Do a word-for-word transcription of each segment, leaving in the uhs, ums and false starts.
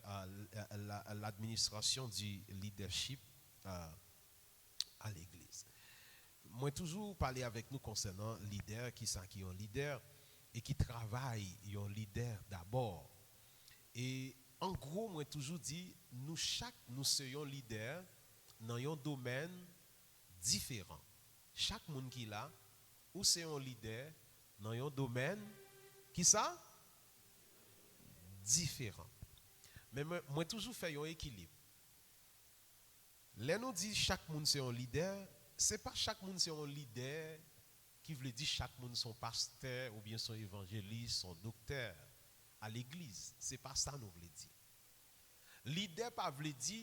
euh, la- l'administration du leadership euh, à l'église. Mwen toujou pale avèk nou konsènan lidè, kisa ki yon lidè, e ki travay yon lidè dabò. E an gwo, mwen toujou di, nou chak, nou se yon lidè nan yon domèn diferan. Chak moun ki la, ou se yon lidè nan yon domèn, kisa? Diferan. Men mwen, mwen toujou fè yon ekilib. Lè nou di chak moun se yon lidè, se pa chak moun se yon lidè ki vle di chak moun se yon pastè oubyen se yon evanjelis, se yon doktè a legliz. Se pa sa nou vle di. Lidè pa vle di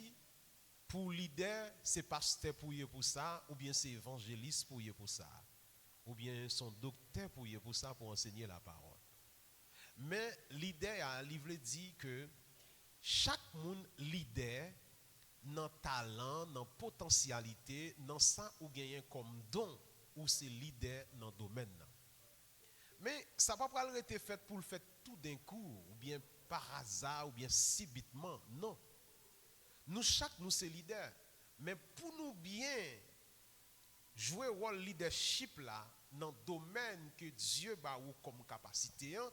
pou lidè se pastè pou ye pou sa, oubyen se evanjelis pou ye pou sa, oubyen se yon doktè pou ye pou sa, pou ansenye lapawòl. Men lidè a, li vle di ke chak moun lidè nan talan, nan potansyalite, nan sa ou genyen kòm don, ou se lidè nan domèn nan. Men sa pa pral rete fèt pou l fèt toudenkou, oubyen pa aza, oubyen sibitman, non. Nou chak, nou se lidè. Men pou nou byen jwe wòl lidèchip la nan domèn ke Dye ba ou kòm kapasite an,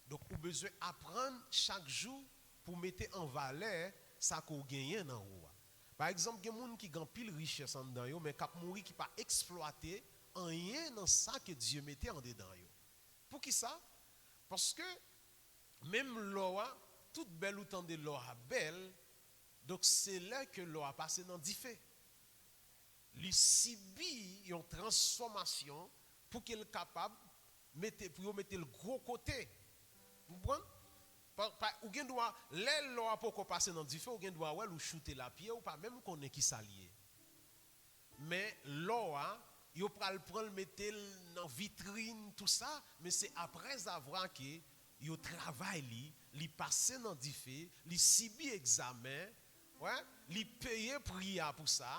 donk ou bezwen aprann chak jou pou mete an valè sa ke w genyen nan ou a. Pa egzanp, gen moun ki gen anpil richès anndan yo, men k ap mouri, ki pa eksplwate anyen nan sa ke Dye mete andedan yo. Poukisa? Paske menm lò a, tout bèl ou tande lò a bèl, donk se lè ke lò a pase nan dife. Li sibi yon transfòmasyon pou ke l kapab mete, pou yo mete l gwo kote. Ou konprann? Pa, pa, ou gen dwa, lè lò a poko pase nan dife, ou gen dwa wè l, ou choute l a pye, ou pa menm konnen kisa l ye. Men lò a, yo pral pran l, mete l nan vitrin, tou sa, men se aprèzavwa ke yo travay li, li pase nan dife, li sibi egzamen, wè, li peye pri a pou sa,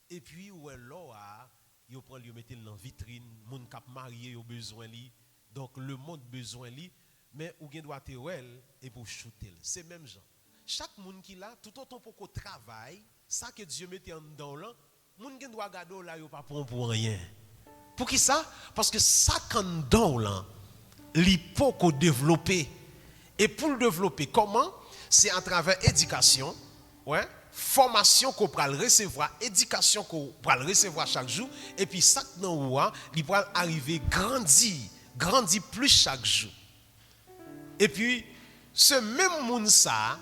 epi ou wè lò a, yo pran l, yo mete l nan vitrin, moun k ap marye yo bezwen li, donk lemonn bezwen li, men ou gen dwa te wè l, epi w choute l. Se menm jan. Chak moun ki la, toutotan w poko travay, sa ke Dye mete anndan w lan, moun gen dwa gade w la, yo pa pran w pou anyen. Poukisa? Paske sa k anndan w lan, li poko devlope. E pou l devlope, kòman? Se atravè edikasyon, wè, fòmasyon ke w pral resevwa, edikasyon ke w pral resevwa chak jou, epi sa k nan ou a, li pral arive grandi, grandi plis chak jou. Epi, se menm moun sa a,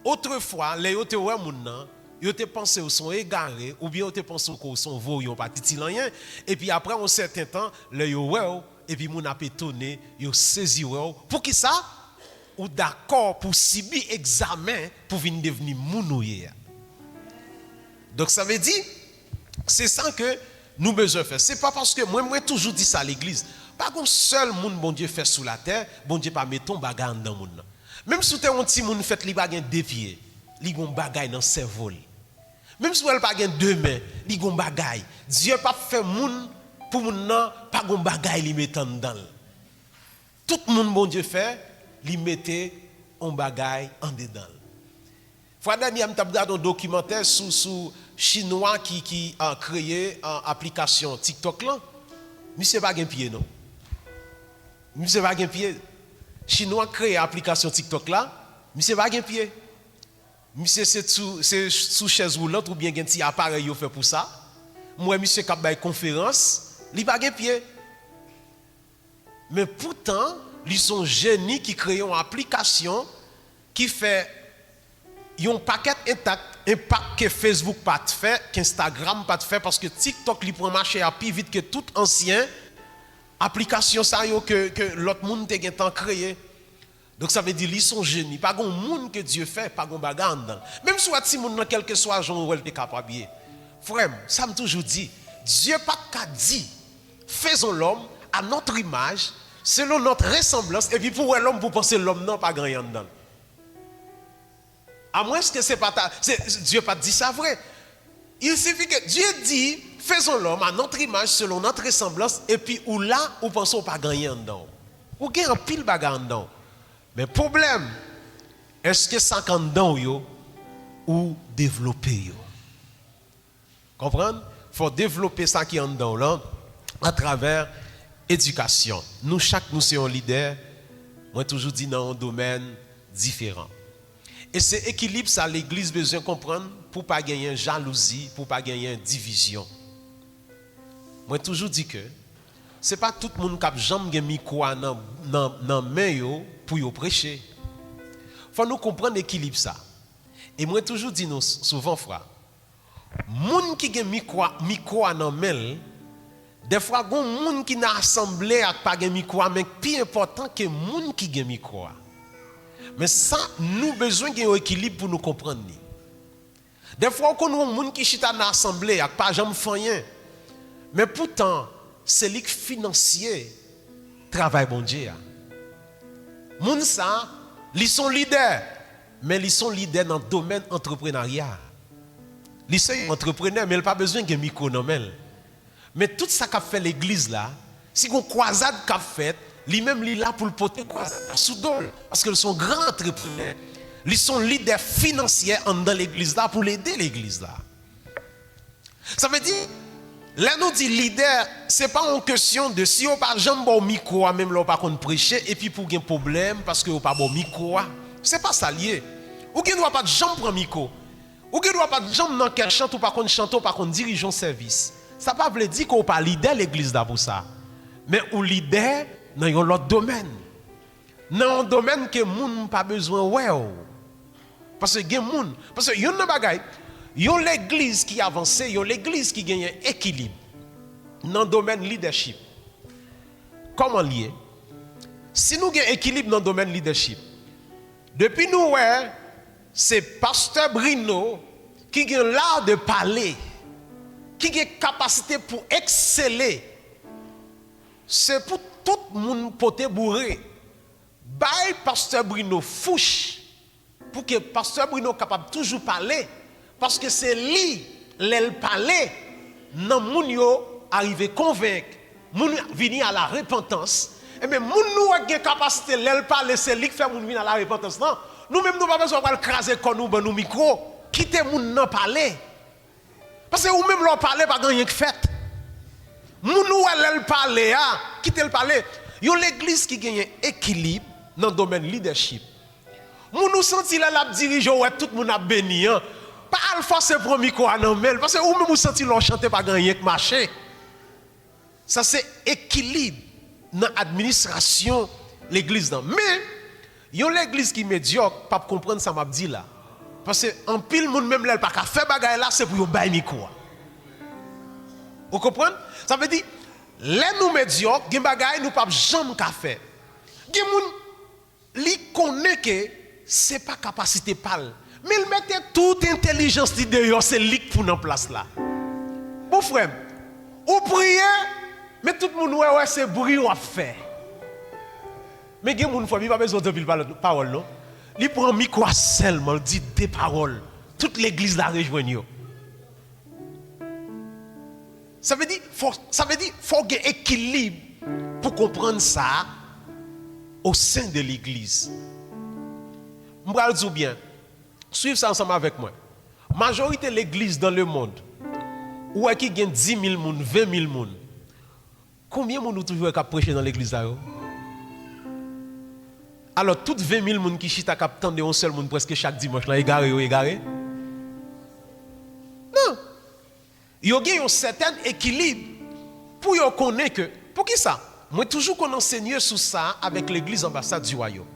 otrefwa, lè yo te wè moun nan, yo te panse w se yon egare, oubyen yo te panse w ke w se yon voryen, w pa t itil anyen. Epi apre yon sèten tan, lè yo wè w, epi moun ap etone, yo sezi wè w. Poukisa? Ou dakò pou w sibi egzamen pou vin devni moun ou ye a. Donk, sa vle di, se sa ke nou bezwen fè. Se pa paske mwen, mwen toujou di sa legliz. Pa gon sèl moun Bondye fè sou latè, Bondye pa mete yon bagay anndan moun nan. Menm si w te yon timoun fèt, li pa gen de pye, li gon bagay nan sèvo l. Menm si w wè l pa gen de men, li gon bagay. Dye p ap fè moun pou moun nan pa gon bagay li mete anndan l. Tout moun Bondye fè, li mete yon bagay andedan l. Fwa dènye a, m t ap gade yon dokimantè sou, sou Chinwa ki, ki ah, kreye ah, aplikasyon TikTok lan. Misye pa gen pye, non. Misye pa gen pye. Chinwa k kreye aplikasyon TikTok la, misye pa gen pye. Misye se sou, se sou chèz woulant oubyen gen ti aparèy yo fè pou sa. M wè misye k ap bay konferans, li pa gen pye. Men poutan, li se yon jeni ki kreye yon aplikasyon ki fè yon pakèt entak, enpak ke Facebook pa t fè, ke Instagram pa t fè, paske TikTok li pran mache a pi vit ke tout ansyen aplikasyon sa yo ke, ke lòt moun te gentan kreye. Donk, sa vle di li se yon jeni. Pa gen yon moun ke Dye fè, pa gen yon bagay anndan l. Menm si w wè timoun nan, kèlkeswa jan w wè l te kapab ye. Frè m, sa m toujou di, Dye pa t ka di, faisons l'homme à notre image, selon notre ressemblance, epi pou w wè lòm, pou w panse lòm nan pa gen anyen anndan l. Amwenske se pa ta, se, Dye pa t di sa vre. Il suffit que Dieu dit, faisons l'homme à notre image, selon notre ressemblance, epi ou la, ou panse w pa gen anyen anndan w. Ou gen anpil bagay anndan w. Men pwoblèm, Èske sa k anndan w yo, ou devlope yo? Konprann? Fò w devlope sa ki anndan w lan atravè edikasyon. Nou chak, nou se yon lidè, mwen toujou di, nan yon domèn diferan. E se ekilib sa legliz bezwen konprann pou pa genyen jalouzi, pou pa genyen divizyon. Mwen toujou di ke se pa tout moun k ap janm gen mikwo a nan, nan, nan men yo pou yo preche. Fò nou konprann ekilib sa. E mwen toujou di nou s-, souvan fwa, moun ki gen mikwo a, mikwo a nan men l, dèfwa gon moun ki nan asanble a k pa gen mikwo a, men k pi enpòtan ke moun ki gen mikwo a. Men sa, nou bezwen gen yon ekilib pou nou konprann li. Dèfwa, ou konn wè yon moun ki chita nan asanble a, k pa janm fè anyen. Men poutan, se li k finansye travay Bondye a. Moun sa, li se yon lidè, men li se yon lidè nan domèn antreprenarya. Li se yon antreprenè, men li pa bezwen gen mikwo nan men l. Men tout sa k ap fè legliz la, si gon kwazad k ap fèt, li menm li la pou l pote kwazad la sou do l, paske l se yon gran antreprenè. Li se yon lidè finansyè anndan legliz la pou l ede legliz la. Sa vle di, lè nou di lidè, se pa yon kesyon de si yo pa janm ba w mikwo a, menm lè w pa konn preche, epi pou w gen pwoblèm paske yo pa ba w mikwo a. Se pa sa l ye. Ou gen dwa pa t janm pran mikwo. Ou gen dwa pa t janm nan kè chante, ou pa konn chante, ou pa konn dirije yon sèvis. Sa pa vle di ke w pa lidè legliz la pou sa. Men ou lidè nan yon lòt domèn. Nan yon domèn ke moun pa bezwen wè w. Paske gen moun, paske youn nan bagay, yon legliz ki avanse, yon legliz ki genyen ekilib nan domèn lidèchip. Kòman l ye? Si nou gen ekilib nan domèn lidèchip, depi nou wè se pastè Bruno ki gen l'art de parler, ki gen kapasite pou eksele, se pou tout moun pote boure. Bay pastè Bruno fouch pou ke pastè Bruno kapab toujou pale, paske se li, lè l pale, nanm moun yo arive konvenk, moun vini a la repantans. Ebyen, moun nou wè k gen kapasite, lè l pale, se li k fè moun vin a la repantans lan. Nou menm, nou pa bezwen pral kraze kò nou, ban nou mikwo. Kite moun nan pale. Paske ou menm, lè w pale, pa gen anyen k fèt. Moun ou wè lè l pale a, kite l pale. Yon legliz ki genyen ekilib nan domèn lidèchip. Moun ou santi lè l ap dirije, ou wè tout moun ap beni an, pa al fòse pran mikwo a nan men l, paske ou menm ou santi lè w chante pa gen anyen k mache. Sa se ekilib nan administrasyon legliz lan. Men, yon legliz ki medyòk p ap konprann sa m ap di la. Paske anpil moun, menm lè l pa ka fè bagay la, se pou yo bay mikwo a. Ou konprann? Sa vle di, lè nou medyòk, gen bagay nou p ap janm ka fè. Gen moun, li konnen ke se pa kapasite pa l, men l mete tout entèlijans li deyò, se li k pou nan plas la. Bon, frè m, ou priye, men tout moun wè, wè se bri w ap fè. Men gen moun, frè m, li pa bezwen di anpil pawòl, pawòl non. Li pran mikwo a sèlman, l di de pawòl. Tout legliz la rejwenn yo. Sa vle di, fò, sa vle di, fò w gen ekilib pou konprann sa o sen de legliz. M pral di w byen, swiv sa ansanm avèk mwen. Majorite legliz dans le monde, ou wè ki gen dis mil moun, ven mil moun. Konbyen moun ou toujou wè k ap preche nan legliz sa yo? Alò, tout ven mil moun ki chita k ap tande yon sèl moun prèske chak dimanch lan, egare yo egare? Non. Yo gen yon sètèn ekilib pou yo konnen ke, poukisa? Mwen toujou konn ansenye sou sa avèk legliz Anbasad di Wayòm.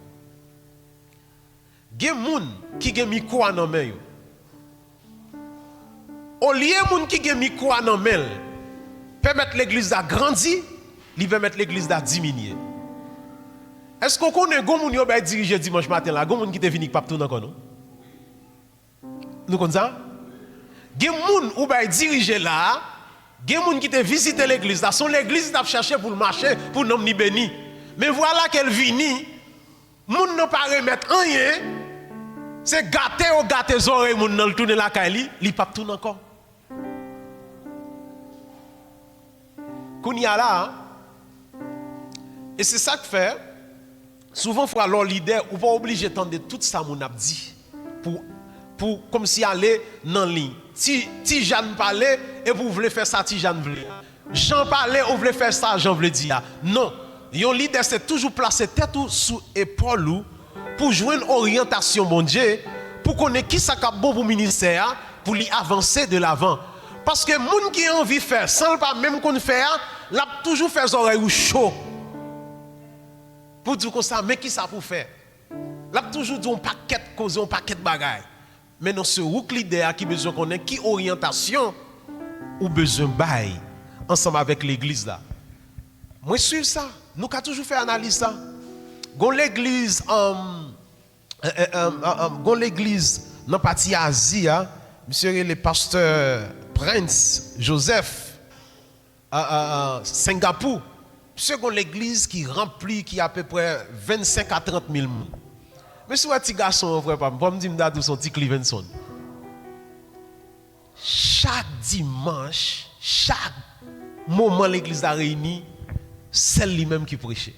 Gen moun ki gen mikwo a nan men yo. Olye moun ki gen mikwo a nan men l pèmèt legliz la grandi, li pèmèt legliz la diminye. Èske w konnen gon moun yo bay dirije dimanch maten la, gon moun ki te vini k p ap tounen ankò non? Nou konn sa? Gen moun ou bay dirije la a, gen moun ki te vizite legliz la, se yon legliz li t ap chache pou l mache, pou nanm li beni. Men vwala ke l vini, moun nan pa remèt anyen, se gate yo gate zòrèy moun nan, l tounen lakay li, li p ap tounen ankò. Kounye a la a, e se sa k fè, Souvan fwa, lè w lidè, ou pa oblije tande tout sa moun ap di pou, pou kòmsi ale nan liy. Ti, Ti Jan pale, epi w vle fè sa Ti Jan vle. Jan pale, ou vle fè sa Jan vle di a. Non. Yon lidè se toujou plase tèt ou sou epòl ou pou jwenn oryantasyon Bondye, pou konnen kisa k ap bon pou ministè a, pou li avanse de lavan. Paske moun ki anvi fè san l pa menm konn fè a, l ap toujou fè zòrèy ou cho. Pou di w konsa, men kisa pou fè. L ap toujou di w yon pakèt koze, yon pakèt bagay. Men non, se ou k lidè a ki bezwen konnen ki oryantasyon ou bezwen bay ansanm avèk legliz la. Mwen swiv sa. Nou ka toujou fè analiz sa. Gon legliz, um, eh, eh, um, um, um, gon legliz nan pati Azi a, misye rele pastè Prince Joseph, a, a, a, Sengapou. Misye gon legliz ki ranpli, ki apeprè vennsenk a trant mil moun. Men si w wè ti gason an, frè pa m, fò m di m ta di w se yon ti Clevenson. Chak dimanch, chak moman legliz la reyini, sèl li menm ki preche.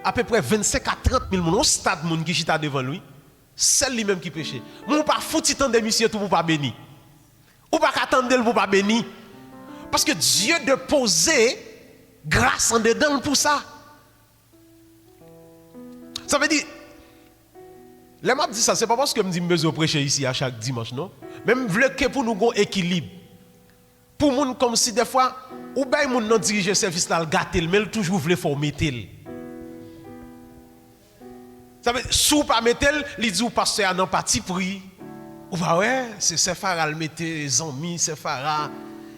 Apeprè vennsenk a trant mil moun, yon stad moun ki chita devan l, wi. Sèl li menm ki preche. Men ou pa fouti tande misye tou pou w pa beni. Ou pa ka tande l pou w pa beni. Paske Dye depoze gras andedan l pou sa. Sa vle di, lè m ap di sa, se pa paske m di m bezwen preche isi a chak dimanch, non. Men m vle ke pou nou gon ekilib. Pou moun kòmsi dèfwa, ou bay moun nan dirije sèvis la, l gate l, men l toujou vle fè w mete l. Sa vle, si w pa mete l, li di w pastè a nan patipri. Ou pa wè, se sè Fara l mete, zanmi sè Fara.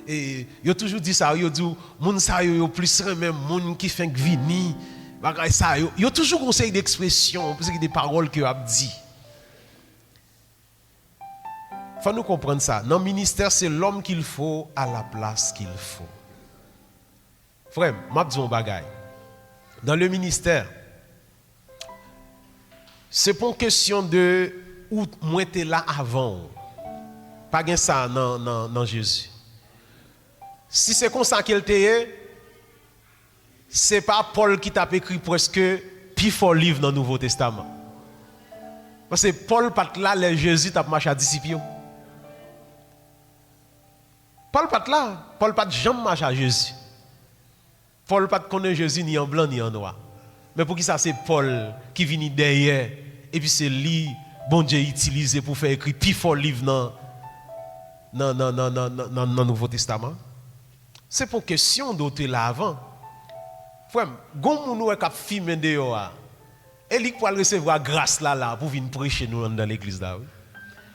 E yo toujou di sa, yo di w, moun sa yo, yo plis renmen moun ki fenk vini. Bagay sa yo. Yo toujou gon seri de ekspresyon, yon seri de pawòl ke yo ap di. Fò nou konprann sa. Nan ministè, c'est l'homme qu'il faut à la place qu'il faut. Frè m, m ap di w yon bagay. Dans le ministère, se pa yon kesyon de ou mwen te la avan w. Pa gen sa nan, nan, nan Jezi. Si se konsa ke l te ye, se pa Pòl ki t ap ekri prèske pi fò liv nan Nouvo Testaman. Paske Pòl pa t la lè Jezi t ap mache a disip yo. Pòl pa t la. Pòl pa t janm mache a Jezi. Pòl pa t konnen Jezi ni an blan ni an nwa. Men poukisa se Pòl ki vini dèyè, epi se li Bondye itilize pou fè ekri pi fò liv nan, nan, nan, nan, nan, nan, nan, nan Nouvo Testaman? Se pa yon kesyon de w te la avan. Frè m, gon moun ou wè k ap fimen deyò a, e li k pral resevwa gras la la pou vin preche nou anndan legliz la, wi.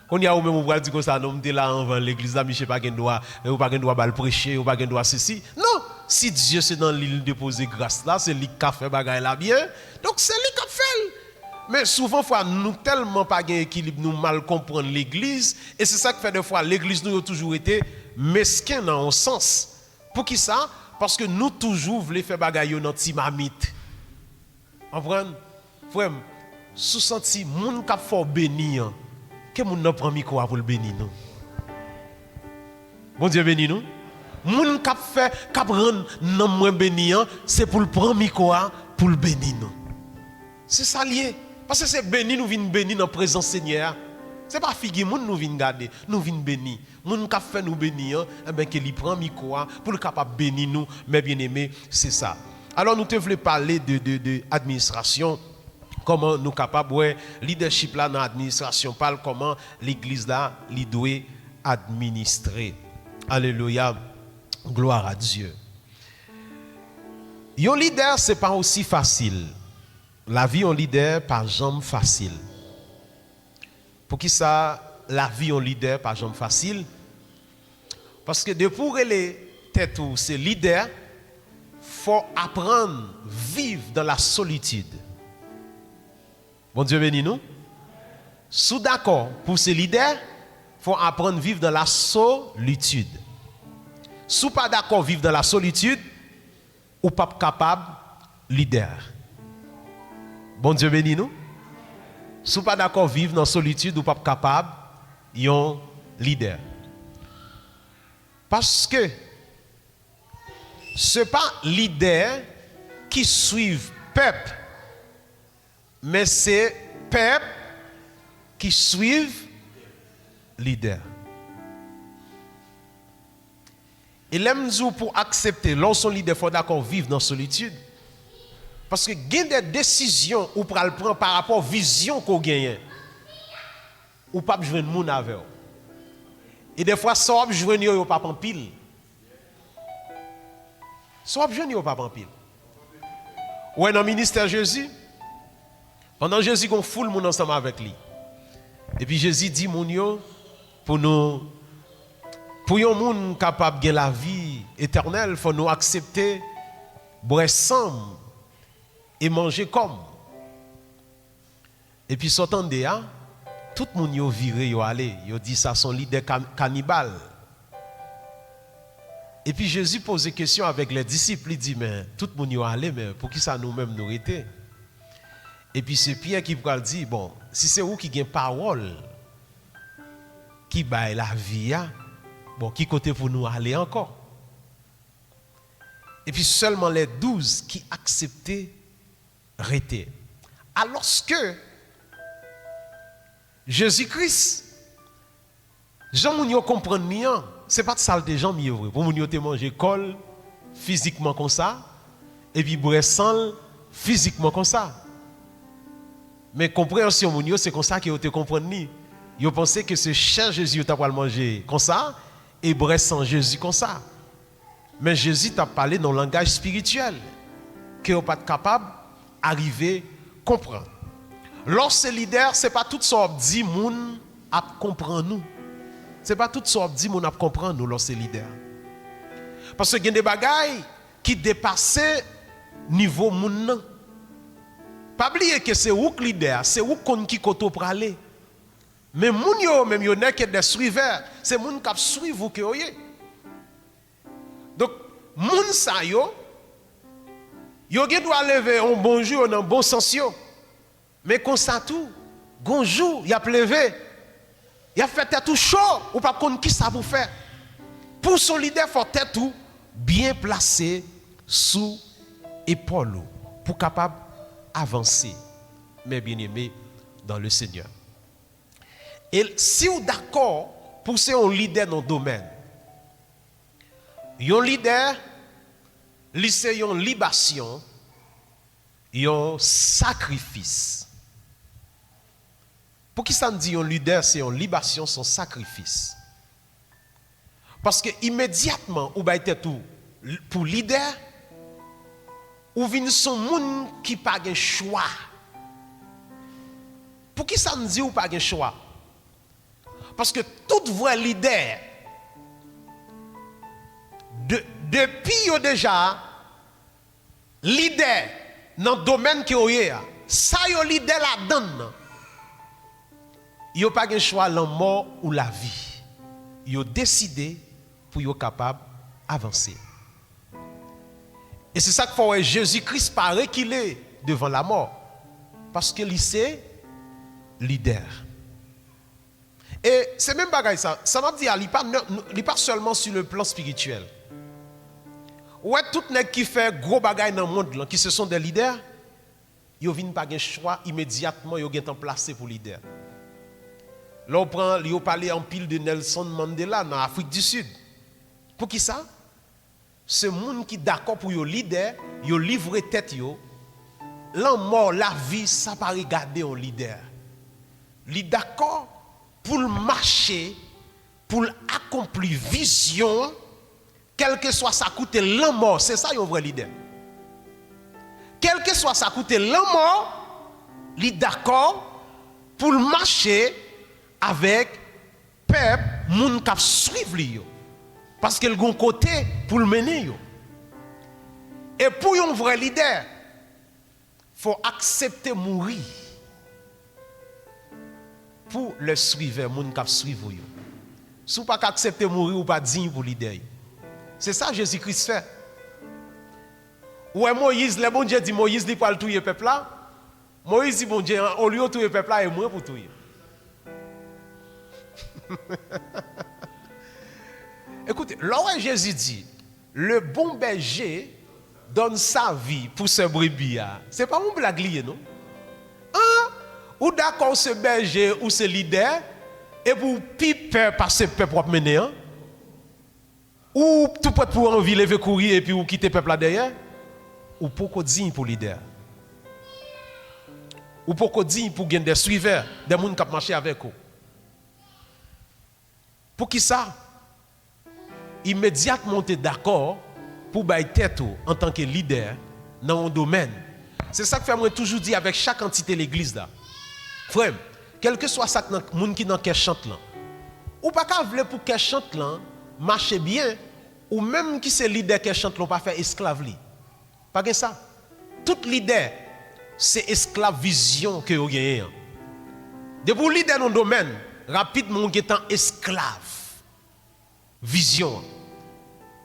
Kounye a, ou menm ou pral di konsa, non, m te la anvan legliz la, misye pa gen dwa, ou pa gen dwa ba l preche, ou pa gen dwa sesi. Non, si Dye se nan li l depoze gras la, se li k ka fè bagay la byen, donk se li k ap fè l. Men souvan fwa, nou tèlman pa gen ekilib, nou mal konprann legliz, e se sa k fè dèfwa legliz nou yo toujou rete mesken nan yon sans. Poukisa? Paske nou toujou vle fè bagay yo nan ti mamit. Konprann? Frè m, si w santi moun k ap fè w beni an, ke moun nan pran mikwo a pou l beni nou. Bondye beni nou. Moun k ap fè, k ap rann nanm mwen beni an, se pou l pran mikwo a pou l beni nou. Se sa l ye. Paske se beni nou vin beni nan prezans Senyè a. Se pa figi moun nou vin gade, nou vin beni. Moun k ap fè nou beni an, enben, ke li pran mikwo a pou l kapab beni nou. Mes bien-aimés, se sa. Alò, nou te vle pale de, de, de administrasyon, kòman nou kapab wè lidèchip la nan administrasyon pa l, kòman legliz la, li dwe administre. Alelouya. Gloire à Dieu. Yon lidè, se pa osi fasil. Lavi yon lidè pa janm fasil. Poukisa lavi yon lidè pa janm fasil? Paske depi w rele tèt ou se lidè, fò w aprann viv dans la solitude. Bondye beni nou. Si w dakò pou w se lidè, fò w aprann viv dans la solitude. Si w pa dakò viv dans la solitude, ou p ap kapab lidè. Bondye beni nou. Si w pa dakò viv nan solitid, ou p ap kapab yon lidè. Paske se pa lidè ki swiv pèp Men se pèp ki swiv lidè. E lè m di w pou aksepte, lè w se yon lidè, fò w dakò w viv nan solitid. Paske gen de desizyon ou pral pran pa rapò vizyon ke w genyen. Ou p ap jwenn moun avè w. E dèfwa, sa w ap jwenn yo, yo p ap anpil. Sa w ap jwenn yo p ap anpil. Ou wè nan ministè Jezi, pandan Jezi gen yon foul moun ansanm avèk li. Epi Jezi di moun yo, pou nou, pou yon moun kapab gen lavi etènèl, fò nou aksepte bwè san m e manje kò m. Epi sa w tande a, tout moun yo vire, yo ale. Yo di, "Sa se yon lidè ka-, kanibal." Epi Jezi poze kesyon avèk lè disip, li di, "Men, tout moun yo ale, men poukisa nou menm nou rete?" Epi se Pyè ki pral di, "Bon, si se ou ki gen pawòl ki bay lavi a, bon, ki kote pou nou ale ankò?" Epi sèlman lè douz ki aksepte rete. Alòske Jezi Kris, jan moun yo konprann li an, se pa t sa l te janm ye vre. Pou moun yo te manje kò l fizikman konsa, epi bwè san l fizikman konsa. Men konpreyansyon moun yo, se konsa ke yo te konprann li. Yo panse ke se chè Jezi yo ta pral manje konsa, e bwè san Jezi konsa. Men Jezi t ap pale nan yon langaj espirityèl ke yo pa t kapab arive konprann. Lè w se lidè, se pa tout sa w ap di moun ap konprann ou. Se pa tout sa w ap di moun ap konprann ou lè w se lidè. Paske gen de bagay ki depase nivo moun nan. Pa bliye ke se ou k lidè a, se ou k konn ki kote w prale. Men moun yo, yo menm, yo n'est que des suiveurs. Se moun k ap swiv ou ke yo ye. Donk, moun sa yo, yo gen dwa leve yon bon jou, yo nan bon sans yo. Men konsa tou, gon jou, y ap leve, y ap fè tèt ou cho, ou p ap konn kisa pou fè. Pou w se yon lidè, fò tèt ou byen plase sou epòl ou, pou w kapab avanse, mes bien-aimés dans le Seigneur. E si w dakò pou w se yon lidè nan domèn, yon lidè, li se yon libasyon, yon sakrifis. Poukisa m di yon lidè se yon libasyon, se yon sakrifis? Paske imedyatman ou bay tèt ou l-, pou lidè, ou vin se yon moun ki pa gen chwa. Poukisa m di ou pa gen chwa? Paske tout vrè lidè, de-, depi yo deja lidè nan domèn ke yo ye a, sa yo lidè ladan l nan, yo pa gen chwa lanmò ou lavi. Yo deside pou yo kapab avanse. E se sa k fè w wè Jezi Kris pa rekile devan lamò, paske li se lidè. E se menm bagay sa, sa m ap di a, li pa, li pa sèlman sur le plan spirituel. Ou wè tout nèg ki fè gwo bagay nan mond lan, ki se sont des leaders, yo vin pa gen chwa, imedyatman yo gentan plase pou lidè. Lè w pran, yo pale anpil de Nelson Mandela nan Afrik di Sid. Poukisa? Se moun ki dakò pou yo lidè, yo livre tèt yo. Lanmò, lavi, sa pa regade yon lidè. Li dakò pou l mache, pou l akonpli vizyon an, kèlkeswa sa koute l lanmò, se sa yon vrè lidè. Kèlkeswa sa koute l lanmò, li dakò pou l mache avèk pèp, moun k ap swiv li yo. Paske l gon kote pou l mennen yo. E pou yon vrè lidè, fò w aksepte mouri pou les suiveurs, moun k ap swiv ou yo. Si w pa ka aksepte mouri, ou pa diy pou lidè yo. Se sa Jezi Kris fè. Ou wè Moyiz, lè Bondye di Moyiz li pral touye pèp la, Moyiz di Bondye, an, olye w touye pèp la, e mwen pou touye. Ekoute, lè w wè Jezi di, le bon berger donne sa vie pour ses brebis a, se pa yon blag li ye, non. Ou dakò w se bèje, ou se lidè, epi w pi pè pase pèp w ap mennen an? Ou tou prèt pou w anvi leve kouri epi w kite pèp la dèyè? Ou poko diy pou lidè. Ou poko diy pou gen de swivè, de moun k ap mache avèk ou. Poukisa? Imedyatman w te dakò pou w bay tèt ou antanke lidè nan yon domèn. Se sa k fè mwen toujou di avèk chak antite legliz la, frè m, kèlkeswa sa k nan moun ki nan kè chant lan, ou pa ka vle pou kè chant lan mache byen, ou menm ki se lidè kè chant lan, ou pa fè esklav li. Pa gen sa. Tout lidè se esklav vizyon ke yo genyen an. Depi w lidè nan domèn, rapidman w gentan esklav vizyon an.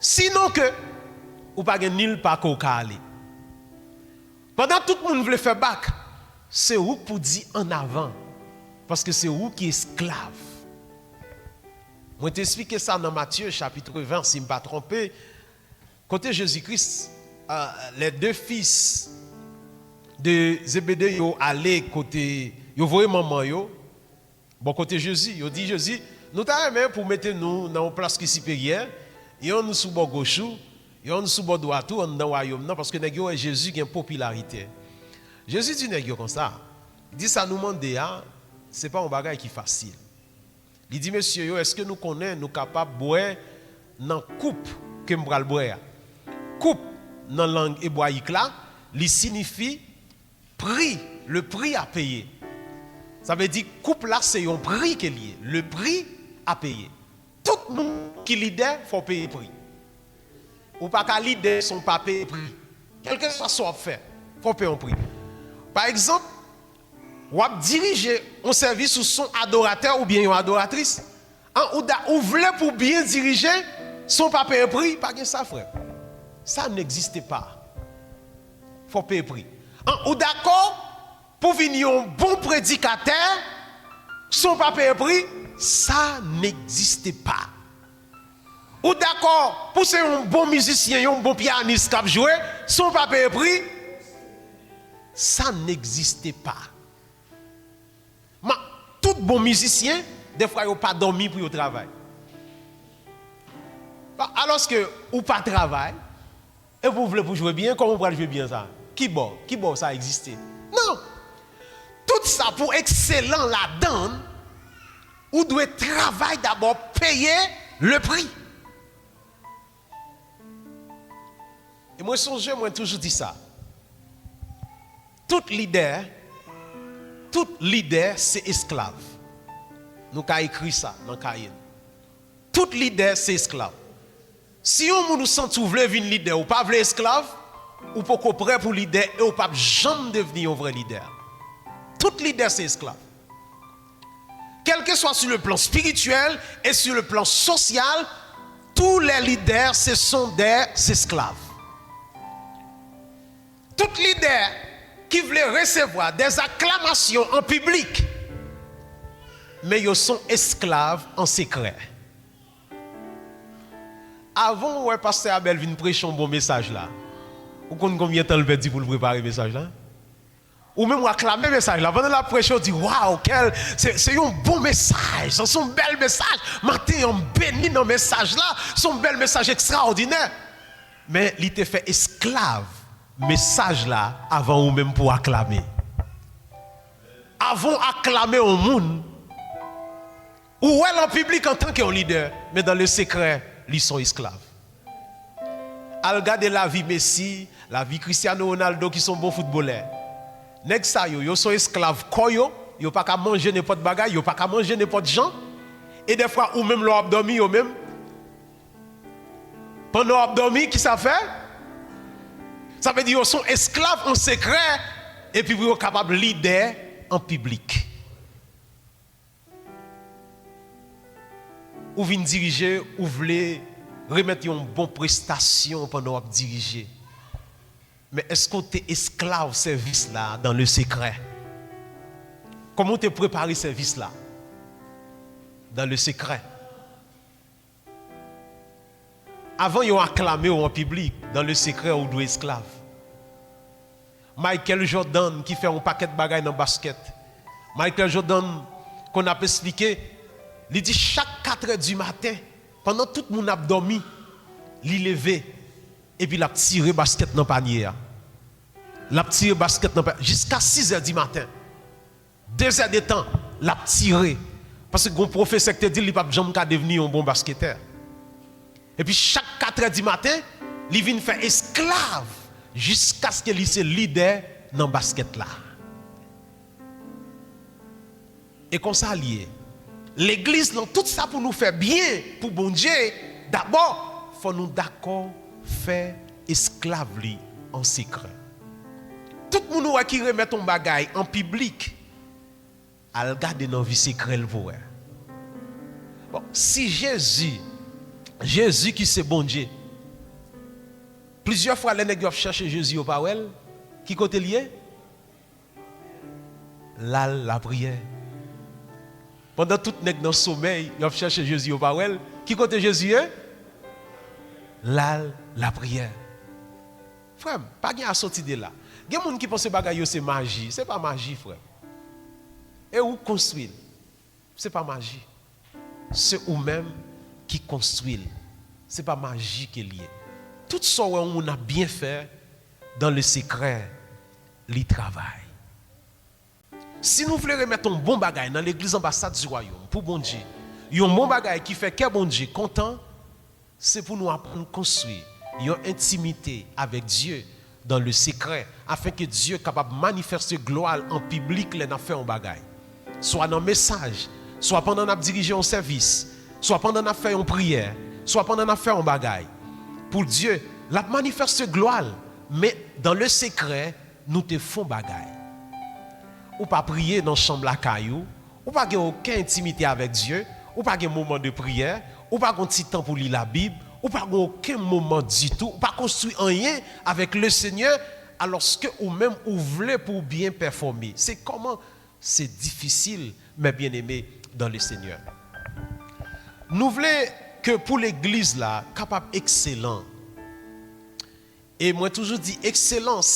Sinon ke ou pa gen nil pa ke w ka ale. Pandan tout moun vle fè bak, se ou k pou di ann avan, paske se ou ki esklav. Mwen te esplike sa nan Matye chapit ven, si m pa twonpe, kote Jezi Kris, euh, les deux fils de Zébédée yo ale kote, yo voye manman yo bò kote Jezi. Yo di Jezi, nou ta renmen pou mete nou nan yon plas ki siperyè, yonn sou bò goch ou, yonn sou bò dwat ou anndan wayòm nan, paske nèg yo wè Jezi gen popilarite. Jezi di nèg yo konsa, di sa nou mande a, se pa yon bagay ki fasil. Li di mesye yo, èske nou konnen nou kapab bwè nan koup ke m pral bwè a? Koup nan lang ebrayik la, li sinifi pri, le prix à payer. Sa vle di koup la se yon pri ke l ye, le prix à payer. Tout moun ki lidè fò w peye pri. Ou pa ka lidè san w pa peye pri. Kèlkeswa sa w ap fè, fò w peye yon pri. Pa egzanp, w ap dirije yon sèvis ou s on adoratè oubyen yon adoratris. An, ou, da, ou vle pou w byen dirije san w pa peye pri, pa gen sa, frè. Ça n'existe pas. Fò w peye pri. An, ou dakò pou w vin yon bon predikatè san w pa peye pri? Ça n'existe pas. Ou dakò pou w se yon bon mizisyen, yon bon pyanis k ap jwe san w pa peye pri? Ça n'existe pas. Ma, tout bon mizisyen, dèfwa yo pa dòmi pou yo travay. Pa, alòske ou pa travay, epi w vle pou w jwe byen, kòman w pral jwe byen sa? Ki bò? Ki bò sa egziste? Non! Tout sa pou ekselan ladan l, ou dwe travay dabò, peye le prix. E mwen sonje, mwen toujou di sa. Tout lidè, tout lidè se esklav. Nou ka ekri sa nan kaye nou. Tout lidè se esklav. Si yon moun ou santi w vle vin lidè, ou pa vle esklav, ou poko prè pou lidè e ou p ap janm devni yon vrè lidè. Tout lidè se esklav. Quel que soit sur le plan spirituel et sur le plan social, tous les leaders, ce sont des esclaves. Tout lidè ki vle resevwa des acclamations en public, men yo s on esklav an sekrè. Avan w wè pastè Abel vin preche yon bon mesaj la, ou konn konbyen tan l pèdi pou l prepare mesaj la? Ou menm w aklame mesaj la. Pandan l ap preche, w di, "Waw, kèl, se, se yon bon mesaj, se, se yon bèl mesaj. Maten an, m beni nan mesaj la. Se yon bèl mesaj ekstraòdinè." Men li te fè esklav mesaj la avan ou menm pou w aklame. Avan w aklame yon moun, ou wè l an piblik antanke yon lidè, men dans le secret, li s on esklav. Al gade lavi Messi, lavi Cristiano Ronaldo ki s on bon foutbolè. Nèg sa yo, yo s on esklav kò yo, yo pa ka manje nenpòt bagay, yo pa ka manje nenpòt jan. E dèfwa, ou menm lè w ap dòmi, yo menm, pandan w ap dòmi, ki sa fè? Sa vle di yo s on esklav an sekrè, epi pou yo kapab lidè an piblik. Ou vin dirije, ou vle remèt yon bon prestasyon pandan w ap dirije. Men èske w te esklav sèvis la dans le secret? Kòman w te prepare sèvis la dans le secret? Avan yo aklame w an piblik, dans le secret, ou dwe esklav. Michael Jordan ki fè yon pakèt bagay nan baskèt, Michael Jordan konn ap esplike, li di chak katrè di maten, pandan tout moun ap dòmi, li leve, epi l ap tire baskèt nan panye a. L ap tire baskèt nan panye, jiska sizè di maten. Dezè de tan, l ap tire. Paske gon pwofesè ki te di l li p ap janm ka devni yon bon basketè. Epi chak katrè di maten, li vin fè esklav jiskaske li se lidè nan baskèt la. E konsa l ye. Legliz lan, tout sa pou nou fè byen pou Bondye, dabò, fò nou dakò fè esklav li an sekrè. Tout moun ou wè ki remèt yon bagay an piblik, al gade nan vi sekrè l pou wè. Bon, si Jezi, Jezi ki se Bondye, plizyè fwa lè nèg yo ap chèche Jezi yo pa wè l, ki kote l ye? L al lapriyè. Pandan tout nèg nan somèy, y ap chèche Jezi, yo pa wè l. Ki kote Jezi ye? L al lapriyè. Frè m, pa gen a soti de la. Gen moun ki panse bagay yo se maji. Se pa maji, frè m. E ou konstwi l. Se pa maji. Se ou menm ki konstwi l. Se pa maji ke l ye. Tout sa w wè yon moun ap byen fè, dans le secret, li travay. Si nou vle remèt yon bon bagay nan legliz Anbasad di Wayòm pou Bondye, yon bon bagay ki fè kè Bondye kontan, se pou nou aprann konstwi yon entimite avèk Dye dans le secret, afin ke Dye kapab manifeste glwa l an piblik lè n ap fè yon bagay. Swa nan mesaj, swa pandan n ap dirije yon sèvis, swa pandan n ap fè yon priyè, swa pandan n ap fè yon bagay. Pou Dye, l ap manifeste glwa l, men dans le secret, nou te fon bagay. Ou pa priye nan chanm lakay ou, ou pa gen okenn entimite avèk Dye, ou pa gen moman de priyè, ou pa gen ti tan pou li Labib, ou pa gen okenn moman ditou, ou pa konstwi anyen avèk Lesenyè, alòske ou menm ou vle pou w byen pèfòme. Se kòman? Se difisil, mes bien-aimés dans le Seigneur. Nou vle ke pou legliz la kapab ekselan. E mwen toujou di ekselans,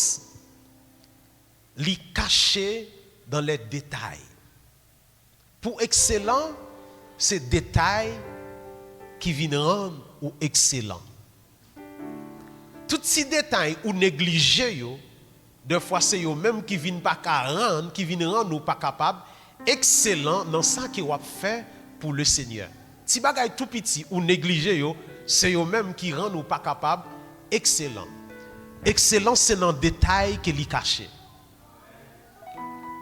li kache dans les détails. Pou ekselan, se detay ki vin rann ou ekselan. Tout ti detay ou neglije yo, dèfwa se yo menm ki vin pa ka rann, ki vin rann ou pa kapab ekselan nan sa ke w ap fè pou Lesenyè. Ti bagay tou piti ou neglije yo, se yo menm ki rann ou pa kapab ekselan. Ekselans se nan detay ke li kache.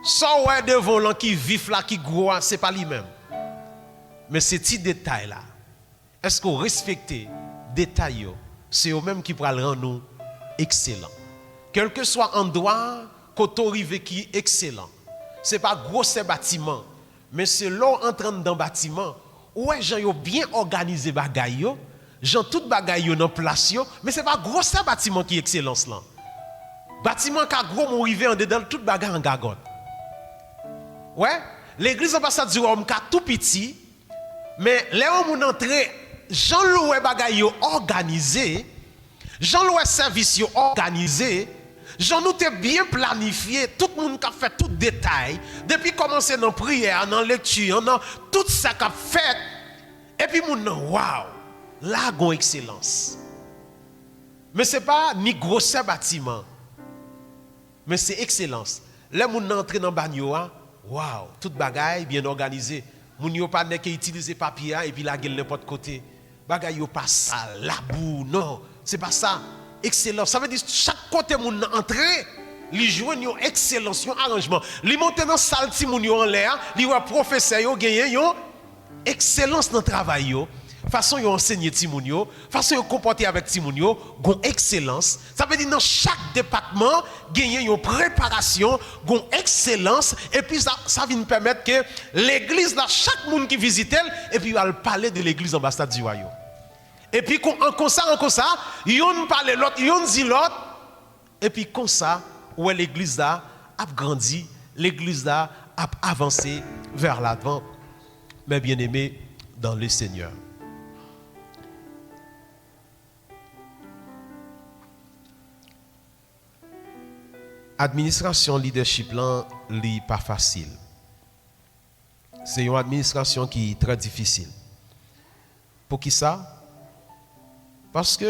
Sa w wè devan w lan ki vif la, ki gwo a, se pa li menm. Men se ti detay la. Èske w respekte detay yo? Se yo menm ki pral rann ou ekselan. Kèlkeswa andwa kote w rive ki ekselan. Se pa gwosè batiman, men se lè w antre anndan batiman, ou wè jan yo byen òganize bagay yo, jan tout bagay yo nan plas yo, men se pa gwosè batiman ki ekselans lan. Batiman ka gwo, men w rive andedan l, tout bagay an gagòt. Wè, legliz Anbasad di Wayòm ka tou piti, men lè yon moun antre, jan l wè bagay yo òganize, jan l wè sèvis yo òganize, jan nou te byen planifye, tout moun k ap fè tout detay, depi kòmanse nan priyè a, nan lekti an, nan tout sa k ap fèt, epi moun nan, waw, la gon ekselans. Men se pa ni gwosè batiman, men se ekselans. Lè moun nan antre nan banyo a, waw, tout bagay byen òganize. Moun yo pa nèk itilize papye a epi lage l nenpòt kote. Bagay yo pa sal, labou, non, se pa sa. Ekselans, sa vle di chak kote moun nan antre, li jwenn yon ekselans, yon aranjman. Li monte nan sal timoun yo anlè a, li wè pwofesè yo genyen yon ekselans nan travay yo, fason yo ansenye timoun yo, fason yo konpòte avèk timoun yo, gon ekselans. Sa vle di nan chak depatman, genyen yon preparasyon, gon ekselans, epi sa, sa vin pèmèt ke legliz la, chak moun ki vizite l, epi yo al pale de legliz Anbasad di Wayòm. Epi kon, an konsa, an konsa, yonn pale lòt, yonn di lòt, epi konsa, ou wè legliz la ap grandi, legliz la ap avanse vers l'avant, mes bien-aimés dans le Seigneur. Administrasyon lidèchip lan, li pa fasil. Se yon administrasyon ki trè difisil. Poukisa? Paske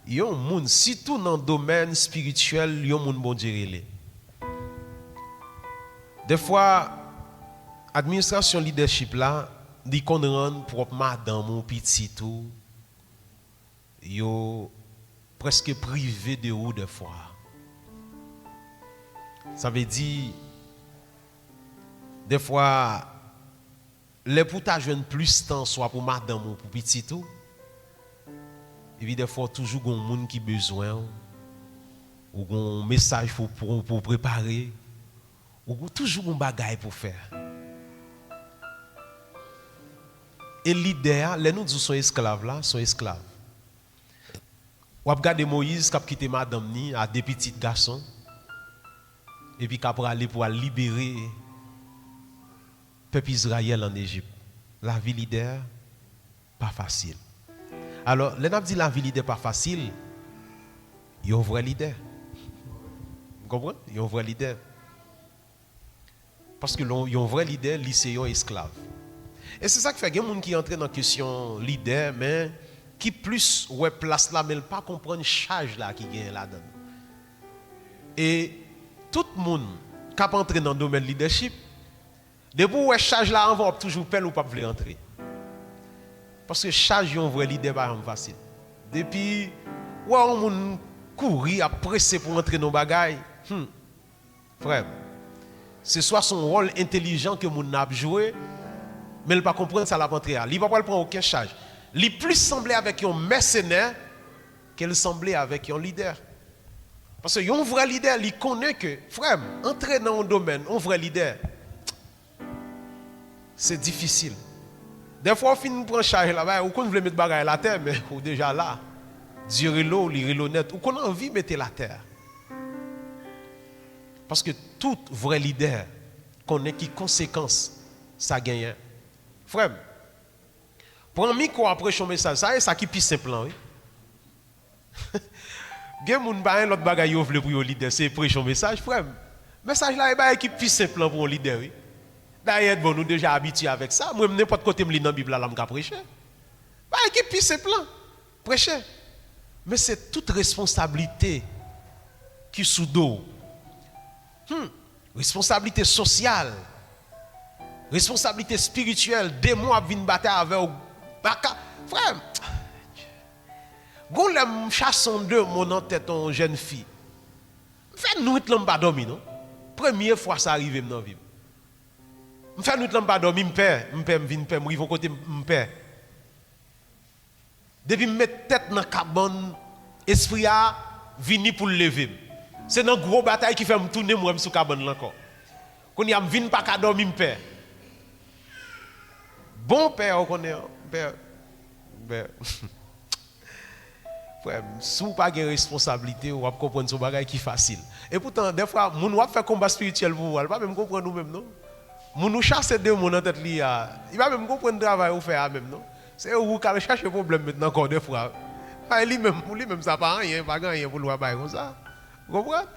yon moun, sitou nan domèn espirityèl, yon moun Bondye rele. Dèfwa, administrasyon lidèchip la, li konn rann pwòp madanm ou, pitit ou, yo prèske prive de ou dèfwa. Sa vle di, dèfwa, lè pou w ta jwenn plis tan, swa pou madanm ou, pou pitit ou, epi dèfwa w toujou gon moun ki bezwen w, ou gon mesaj pou, pou, pou w prepare, ou gon, toujou gon bagay pou w fè. E lidè a, lè nou di w se yon esklav la, se yon esklav. W ap gade Moyiz k ap kite madanm ni a de pitit gason, epi k ap prale pou al libere pèp Izrayèl ann Ejip. Lavi lidè pa fasil. Alò, lè n ap di lavi lidè pa fasil, yon vrè lidè. Ou konprann? Yon vrè lidè. Paske lè w, yon vrè lidè, li se yon esklav. E se sa k fè gen moun ki antre nan kesyon lidè, men ki plis wè plas la, men l pa konprann chaj la ki genyen ladan l. E tout moun k ap antre nan domèn lidèchip, depi w wè chaj la anvan, w ap toujou pè l, ou p ap vle antre. Paske chaj yon vrè lidè pa janm fasil. Depi w wè yon moun kouri, ap prese pou antre nan bagay, hmm, frè m, se swa se yon wòl entèlijan ke moun nan ap jwe, men l pa konprann sa l ap antre a. Li pa pral pran okenn chaj. Li plis sanble avèk yon mèsenè ke l sanble avèk yon lidè. Paske yon vrè lidè, li konnen ke, frè m, antre nan yon domèn, yon vrè lidè, se difisil. Dèfwa, w fin pran chaj la, bay, ou konn vle met bagay la atè, men ou deja la. Dye rele w, li rele w nèt. Ou konn anvi mete l atè. Paske tout vrè lidè konnen ki konsekans sa genyen. Frè m, pran mikwo a, preche yon mesaj, sa e sa ki pi senp lan, wi. Gen moun pa gen lòt bagay yo vle pou yo lidè, se preche yon mesaj, frè m. Mesaj la e bagay ki pi senp lan pou yon lidè, wi. Dayè, bon, nou deja abitye avèk sa. Mwen, nenpòt kote m li nan Bib la, la m ka preche. Bagay ki pi senp lan, preche. Men se tout responsablite ki sou do w. Hmm. Responsablite sosyal, responsablite espirityèl, demon ap vin batay avè w. Baka, frè m, gon lè m chase yon demon nan tèt yon jèn fi. M fè nwit lan m pa dòmi non. Premye fwa sa rive m nan vi m. M fè nwit lan m pa dòmi, m pè, m pè, m vin pè, m rive yon kote m, m pè. Depi m met tèt nan kabann, espri a vini pou l leve m. Se nan gwo batay ki fè m tounen m wè m sou kabann lan ankò. Kounye a m vin pa ka dòmi, m pè. Bon pè, ou konnen, pè, pè. Frè m, si w pa gen responsablite, w ap konprann se yon bagay ki fasil. Epoutan, dèfwa, moun w ap fè konba espirityèl pou ou a, li pa menm konprann ou menm non. Moun ou chase demon nan tèt li a, li pa menm konprann travay ou fè a menm non. Se ou k al chache pwoblèm met nan kò w dèfwa. Bay li menm, pou li menm sa pa anyen, pa gen anyen pou l va bay konsa. Ou konprann?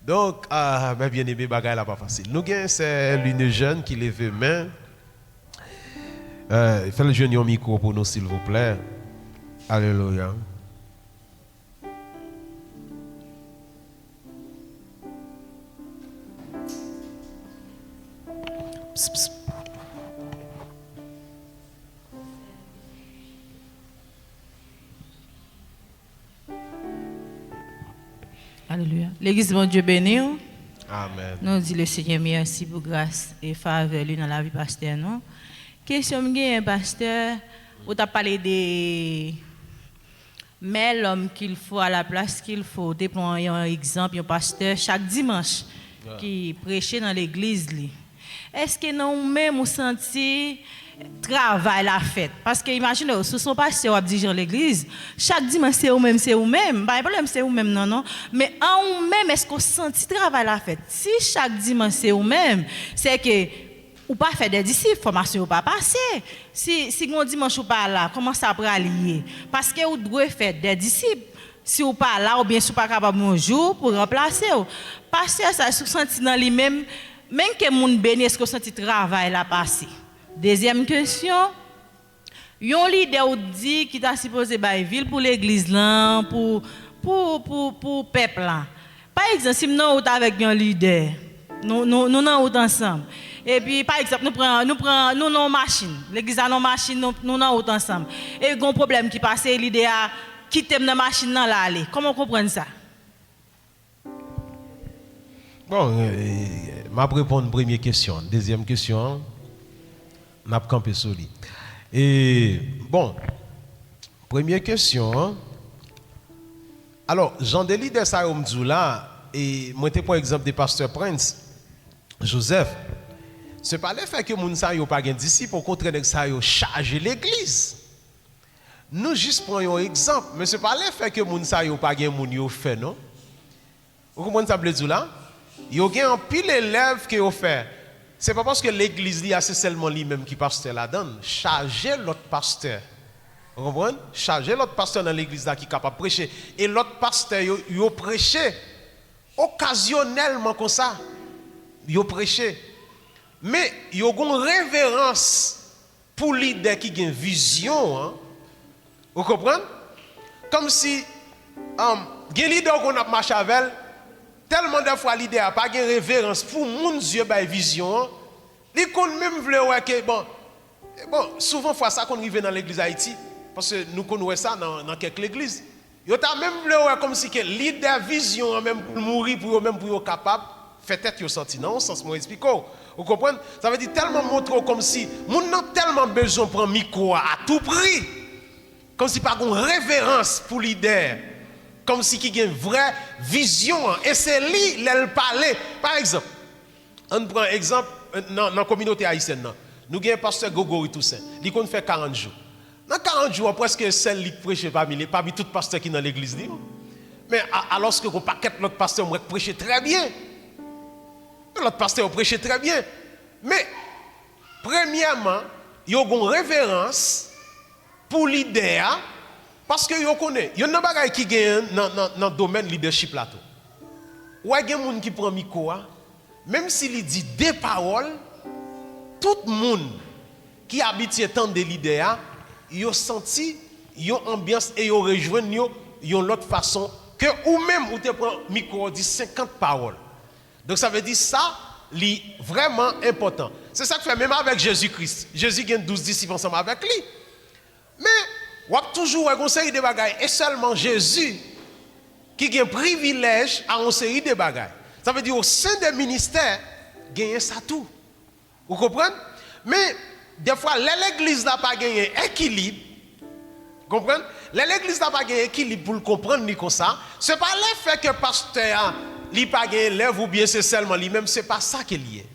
Donk, ah, mes bien-aimés, bagay la pa fasil. Nou gen sè Lune Jeune ki leve men. Euh, fè l jwenn yon mikwo pou nou, silvouplè. Alelouya. Alelouya. Legliz, Bondye beni w. Amèn. Nou di Lesenyè mèsi pou gras e favè li nan lavi pastè nou. Kesyon m genyen, pastè, ou t ap pale de mets l'homme qu'il faut à la place qu'il faut. Ou te pran yon egzanp, yon pastè, chak dimanch, ki preche nan legliz li. Èske nan ou menm ou santi travay la fèt? Paske imajine w, si w se yon pastè w ap dirije yon legliz, chak dimanch se ou menm, se ou menm. M pa gen pwoblèm, se ou menm nan, non. Men an ou menm, èske w santi travay la fèt? Si chak dimanch se ou menm, se ke ou pa fè de disip, fòmasyon yo pa pase. Si, si gon dimanch ou pa la, kòman sa pral ye? Paske ou dwe fè de disip. Si w pa la, oubyen si w pa kapab yon jou pou ranplase w. Pastè sa, si w santi nan li menm, Men ke moun beni, èske w santi travay la pase? Dezyèm kesyon, yon lidè ou di ki ta sipoze bay vi l pou legliz lan, pou, pou, pou, pou pèp la. Pa egzanp, si m nan wout avèk yon lidè, nou, nou, nou nan wout ansanm. Epi, pa egzanp, nou pran, nou pran, nou nan yon machin. Legliz la nan yon machin, nou, nou nan wout ansanm. E gen yon pwoblèm ki pase, lidè a kite m nan machin nan, l ale. Kòman w konprann sa? Bon, eh, m ap reponn premye kesyon an. Dezyèm kesyon an, n ap kanpe sou li. E, bon, premye kesyon an, alò, jan de lidè sa yo m di w la, e mwen te pran egzanp de pastè Prince Joseph, se pa lefè ke moun sa yo pa gen disip, okontrè, nèg sa yo chaje legliz. Nou jis pran yon egzanp, men se pa lefè ke moun sa yo pa gen moun yo fè, non. Ou konprann sa m vle di w la? Yo gen anpil elèv ke yo fè. Se pa paske legliz li a se sèlman li menm ki pastè ladan l. Chaje lòt pastè. Ou konprann? Chaje lòt pastè nan legliz la ki kapab preche. E lòt pastè yo, yo preche. Okazyonèlman konsa, yo preche. Men, yo gen yon reverans pou lidè ki gen vizyon an, ou konprann? Kòmsi, um, gen lidè w konn ap mache avè l, tèlman dèfwa lidè a pa gen reverans pou moun Dye bay vizyon an, li konn menm vle wè ke, bon, bon, souvan fwa sa konn rive nan legliz Ayiti, paske nou konn wè sa nan, nan kèk legliz. Yo ta menm vle wè kòmsi ke lidè vizyon an menm pou l mouri pou yo menm pou yo kapab fè tèt yo sòti. Nan yon sans mwen eksplike w. Ou konprann? Sa vle di tèlman montre w kòmsi moun nan tèlman bezwen pran mikwo a atoupri. Kòmsi pa gen reverans pou lidè. Kòmsi ki gen vrè vizyon an. E se li lè l pale. Pa egzanp, ann pran egzanp nan, nan kominote ayisyèn nan. Nou gen pastè Gregory Toussaint. Li konn fè karant jou. Nan karant jou an, prèske sèl li k preche pami, pami tout pastè ki nan legliz li yo. Men a, alòske gen yon pakèt lòt pastè m wè k preche trè byen. Lòt pastè yo preche trè byen. Men, premyèman, yo gen yon reverans pou lidè a, paske yo konnen, youn nan bagay ki genyen nan, nan, nan domèn lidèchip la tou. Ou wè gen moun ki pran mikwo a, menm si li di de pawòl, tout moun ki abitye tande lidè a, yo santi yon anbyans e yo rejwenn yo yon lòt fason ke ou menm ou te pran mikwo w di senkant pawòl. Donk sa vle di sa, li vrèman enpòtan. Se sa k fè menm avèk Jezi Kris, Jezi gen douz disip ansanm avèk li. Men, w ap toujou wè gen yon seri de bagay, e sèlman Jezi ki gen privilèj a yon seri de bagay. Sa vle di, o sen de ministè, genyen sa tou. Ou konprann? Men, dèfwa, lè legliz la pa genyen ekilib, konprann? Lè legliz la pa gen ekilib pou l konprann li konsa, se pa lefè ke pastè a, li pa gen elèv oubyen se sèlman li menm, se pa sa ke l ye.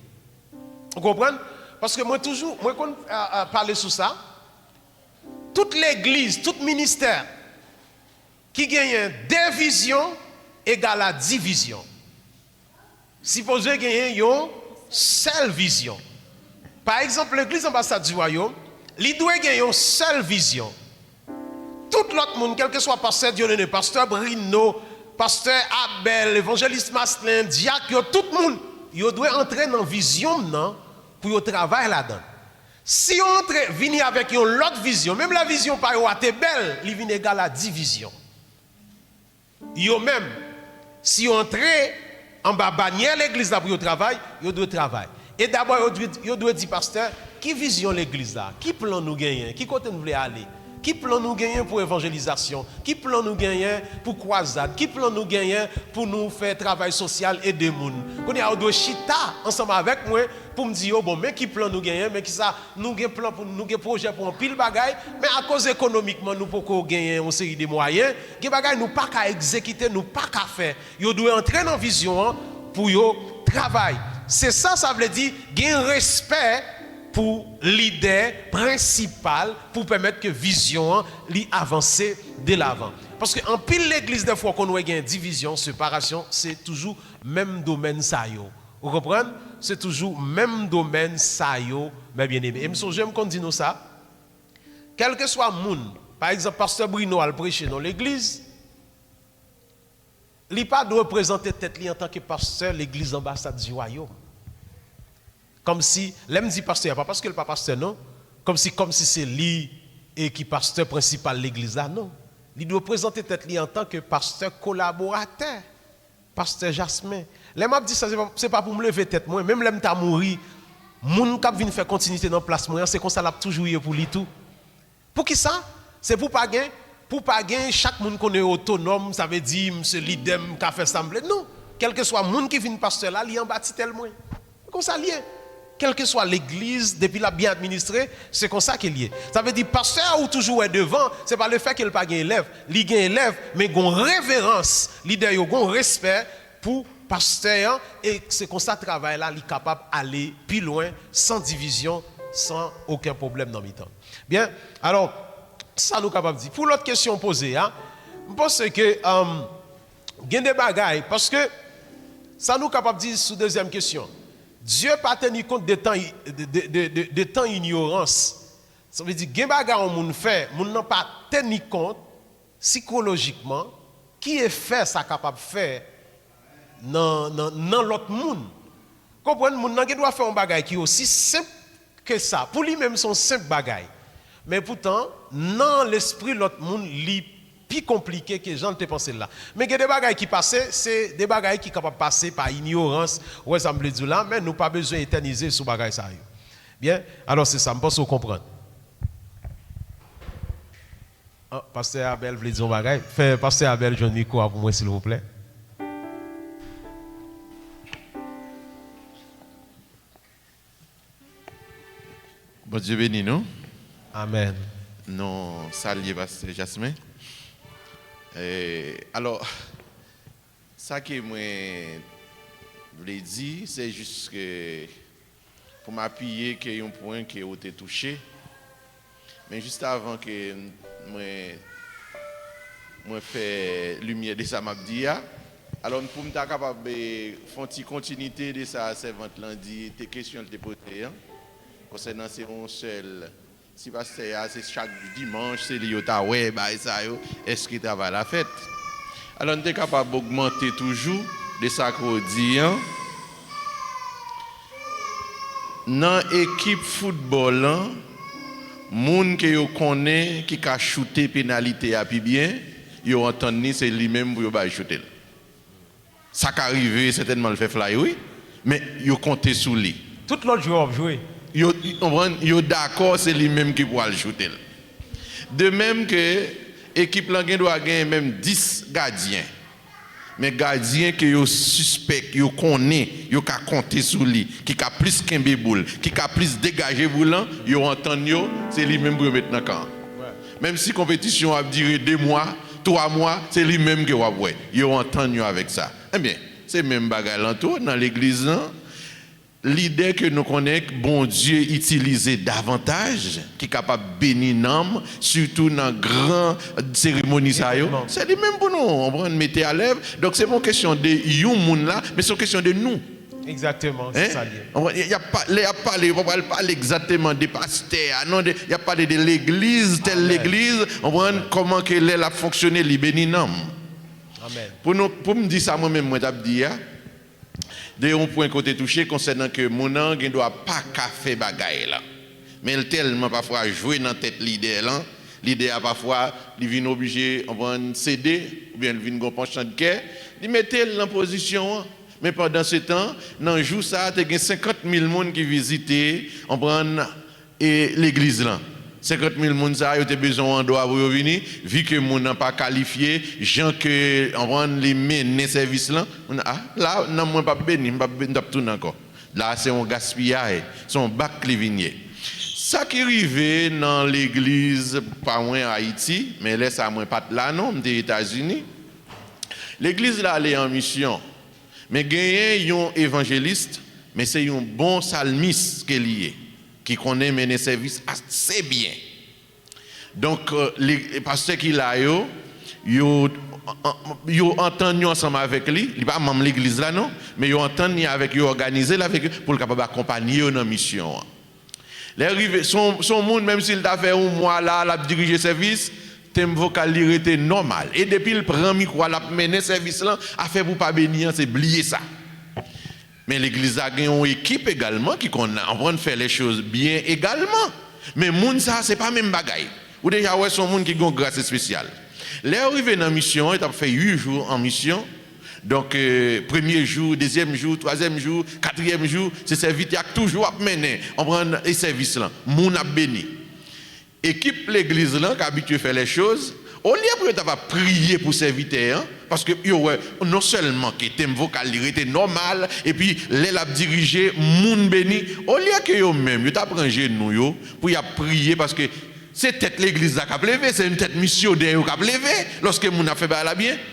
Ou konprann? Paske mwen toujou, mwen konn, a, a, pale sou sa. Tout legliz, tout ministè ki genyen de vizyon egal a divizyon. Sipoze genyen yon sèl vizyon. Pa egzanp, legliz Anbasad di Wayòm, li dwe gen yon sèl vizyon. Tout lòt moun, kèlkeswa pastè Dieudonné, pastè Bruno, pastè Abel, evanjelis Maslin, dyak yo, tout moun, yo dwe antre nan vizyon m nan pou yo travay ladan l. Si yo antre vini avèk yon lòt vizyon, menm lè vizyon pa yo a te bèl, li vin egal a divizyon. Yo menm, si yo antre anba banyè legliz la pou yo travay, yo dwe travay. E dabò yo dwe, yo dwe di pastè, ki vizyon legliz la? Ki plan nou genyen? Ki kote n vle ale? Ki plan nou genyen pou evanjelizasyon? Ki plan nou genyen pou kwazad? Ki plan nou genyen pou nou fè travay sosyal, ede moun? Kounye a, yo dwe chita ansanm avèk mwen pou m di yo, bon, men ki plan nou genyen, men kisa nou gen plan pou nou gen pwojè pou anpil bagay, men akoz ekonomikman nou poko genyen yon seri de mwayen, gen bagay nou pa ka egzekite, nou pa ka fè. Yo dwe antre nan vizyon an pou yo travay. Se sa sa vle di gen respè pou lidè prensipal pou pèmèt ke vizyon an li avanse delavan. Paske anpil legliz dèfwa w konn wè gen divizyon, separasyon, se toujou menm domèn sa yo. Ou konprann? Se toujou menm domèn sa yo, mes bien-aimés. E m sonje m konn di nou sa, kèlkeswa moun, pa egzanp, pastè Bruno al preche nan legliz, li pa dwe prezante tèt li antanke pastè legliz Anbasad di Wayòm. Kòmsi, lè m di pastè a, pa paske l pa pastè non, kòmsi, kòmsi se li e ki pastè prensipal legliz la, non. Li dwe prezante tèt li antanke pastè kolaboratè, pastè Jasmen. Lè m ap di sa, se pa, se pa pou m leve tèt mwen, menm lè m ta mouri, moun k ap vin fè kontinite nan plas mwen an, se konsa l ap toujou ye pou li tou. Poukisa? Se pou pa gen, pou pa gen chak moun konnen otonòm, sa vle di m se lidè, m ka fè sa m vle. Non, kèlkeswa moun ki vin pastè la, li anba titèl mwen. Konsa l ye. Kèlkeswa legliz, depi l ap byen administre, se konsa ke l ye. Sa vle di pastè a ou toujou wè devan, se pa lefè ke l pa gen elèv. Li gen elèv, men gon reverans. Lidè yo gon respè pou pastè an, e se konsa travay la li kapab ale pi lwen, san divizyon, san okenn pwoblèm nan mitan. Byen, alò, sa nou kapab di. Pou lòt kesyon w poze a, m panse ke, um, gen de bagay, paske sa nou kapab di sou dezyèm kesyon, Dye pa teni kont de tan, de, de, de, de, de tan inyorans. Sa vle di, gen bagay yon moun fè, moun nan pa teni kont sikolojikman ki efè sa kapab fè nan, nan, nan lòt moun. Konprann, moun nan gen dwa fè yon bagay ki osi senp ke sa. Pou li menm, se yon senp bagay. Men poutan, nan lespri lòt moun, li pi konplike ke jan l te panse l la. Men gen de bagay ki pase, se de bagay ki kapab pase pa inyorans, ou wè sa m vle di w la, men nou pa bezwen etènize sou bagay sa yo. Byen, alò se sa, m panse w konprann. Ah, pastè Abel vle di yon bagay. Fè pastè Abel jwenn mikwo a pou mwen, silvouplè. Bondye beni nou. Amèn. Nou salye pastè Jasmen. E, alò, sa ke mwen vle di, se jis ke pou m apiye ke yon pwen ke ou te touche. Men jis avan ke mwen, mwen fè limyè de sa m ap di a, alò pou m ta kapab, e, fè yon ti kontinite de sa sèvant lan di, te kesyon l te poze an, konsènan se yon sèl, si pastè a se chak dimanch, se li yo ta wè, bagay sa yo, èske travay la fèt? Alò, n te kapab ogmante toujou de sa ke w di an. Nan ekip foutbòl lan, moun ke yo konnen ki ka choute penalite a pi byen, yo antann li, se li menm pou yo bay choute l. Sa ka rive, sètènman, l fè flay, wi, men yo konte sou li. Tout lòt jwè w ap jwe. Yo, w konprann, yo dakò se li menm ki pou al choute l. De menm ke ekip lan gen dwa genyen menm dis gadyen. Men gadyen ke yo sispèk, yo konnen, yo ka konte sou li, ki ka plis kenbe boul, ki ka plis degaje boul lan, yo antann yo, se li menm pou yo met nan kan an. Menm si konpetisyon an ap dire de mwa, twa mwa, se li menm ke w ap wè. Yo antann yo avèk sa. Ebyen, se menm bagay lan tou nan legliz lan. Lidè ke nou konnen Bondye itilize davantaj, ki kapab beni nanm, sitou nan gran seremoni sa yo, se li menm pou nou, w konprann, mete alèv. Donk, se pa yon kesyon de yon moun la, men se yon kesyon de nou. Egzakteman, se sa l ye. W konprann? Y ap pa-, lè y ap pale, yo pa pral pale egzakteman de pastè a, non, de, y ap pale de legliz, tèl legliz, w konprann, kòman ke lè l ap fonksyone, li beni nanm. Amèn. Pou nou, pou m di sa mwen menm mwen t ap di a, de yon pwen ke w te touche konsènan ke moun nan gen dwa pa ka fè bagay la. Men l tèlman pafwa jwe nan tèt lidè lan, lidè a pafwa li vin oblije, w konprann, sede, oubyen l vin gon panchan de kè, li mete l nan pozisyon an. Men pandansetan, nan jou sa a, te gen senkant mil moun ki vizite, w konprann, e legliz lan. Senkant mil moun sa a, yo te bezwen yon andwa pou yo vini, vi ke moun nan pa kalifye, jan ke, w konprann, li mennen sèvis lan. Moun, a, la, nanm mwen p ap beni, m p ap beni, m t ap tounen ankò. La, se yon gaspiyay, se yon bak li vin ye. Sa ki rive nan legliz pa mwen Ayiti, men lè sa a mwen pa t la non, m te Etazini. Legliz la ale an misyon, men genyen yon evanjelis, men se yon bon salmis ke li ye, ki konnen mennen sèvis ase byen. Donk, e, li, pastè ki la yo, yo, an, yo antann yo ansanm avèk li, li pa manm legliz la non, men yo antann li avèk yo, òganize l avèk yo pou l kapab akonpanye yo nan misyon an. Lè rive, se yon, se yon moun, menm si l ta fè yon mwa la, l ap dirije sèvis, tenb vokal li rete nòmal. E depi l pran mikwo a, l ap mennen sèvis lan, afè pou pa beni an, se bliye sa. Men legliz la gen yon ekip egalman ki konn aprann fè les choses byen egalman. Men moun sa, se pa menm bagay. Ou deja wè se yon moun ki gen yon gras espesyal. Lè yo rive nan misyon an, yo t ap fè uit jou an misyon. Donk, euh, premye jou, dezyèm jou, twazyèm jou, katriyèm jou, se sèvitè a k toujou ap mennen, konprann, e sèvis lan. Moun ap beni. Ekip legliz lan k abitye fè les choses, olye pou yo ta va priye pou sèvitè an, paske yo wè non sèlman ke tenb vokal li rete nòmal, epi lè l ap dirije, moun beni, olye ke yo menm, yo ta pran jenou yo pou y ap priye, paske se tèt legliz la k ap leve, se yon tèt misyonè yo k ap leve, lòske moun ap fè bagay la byen.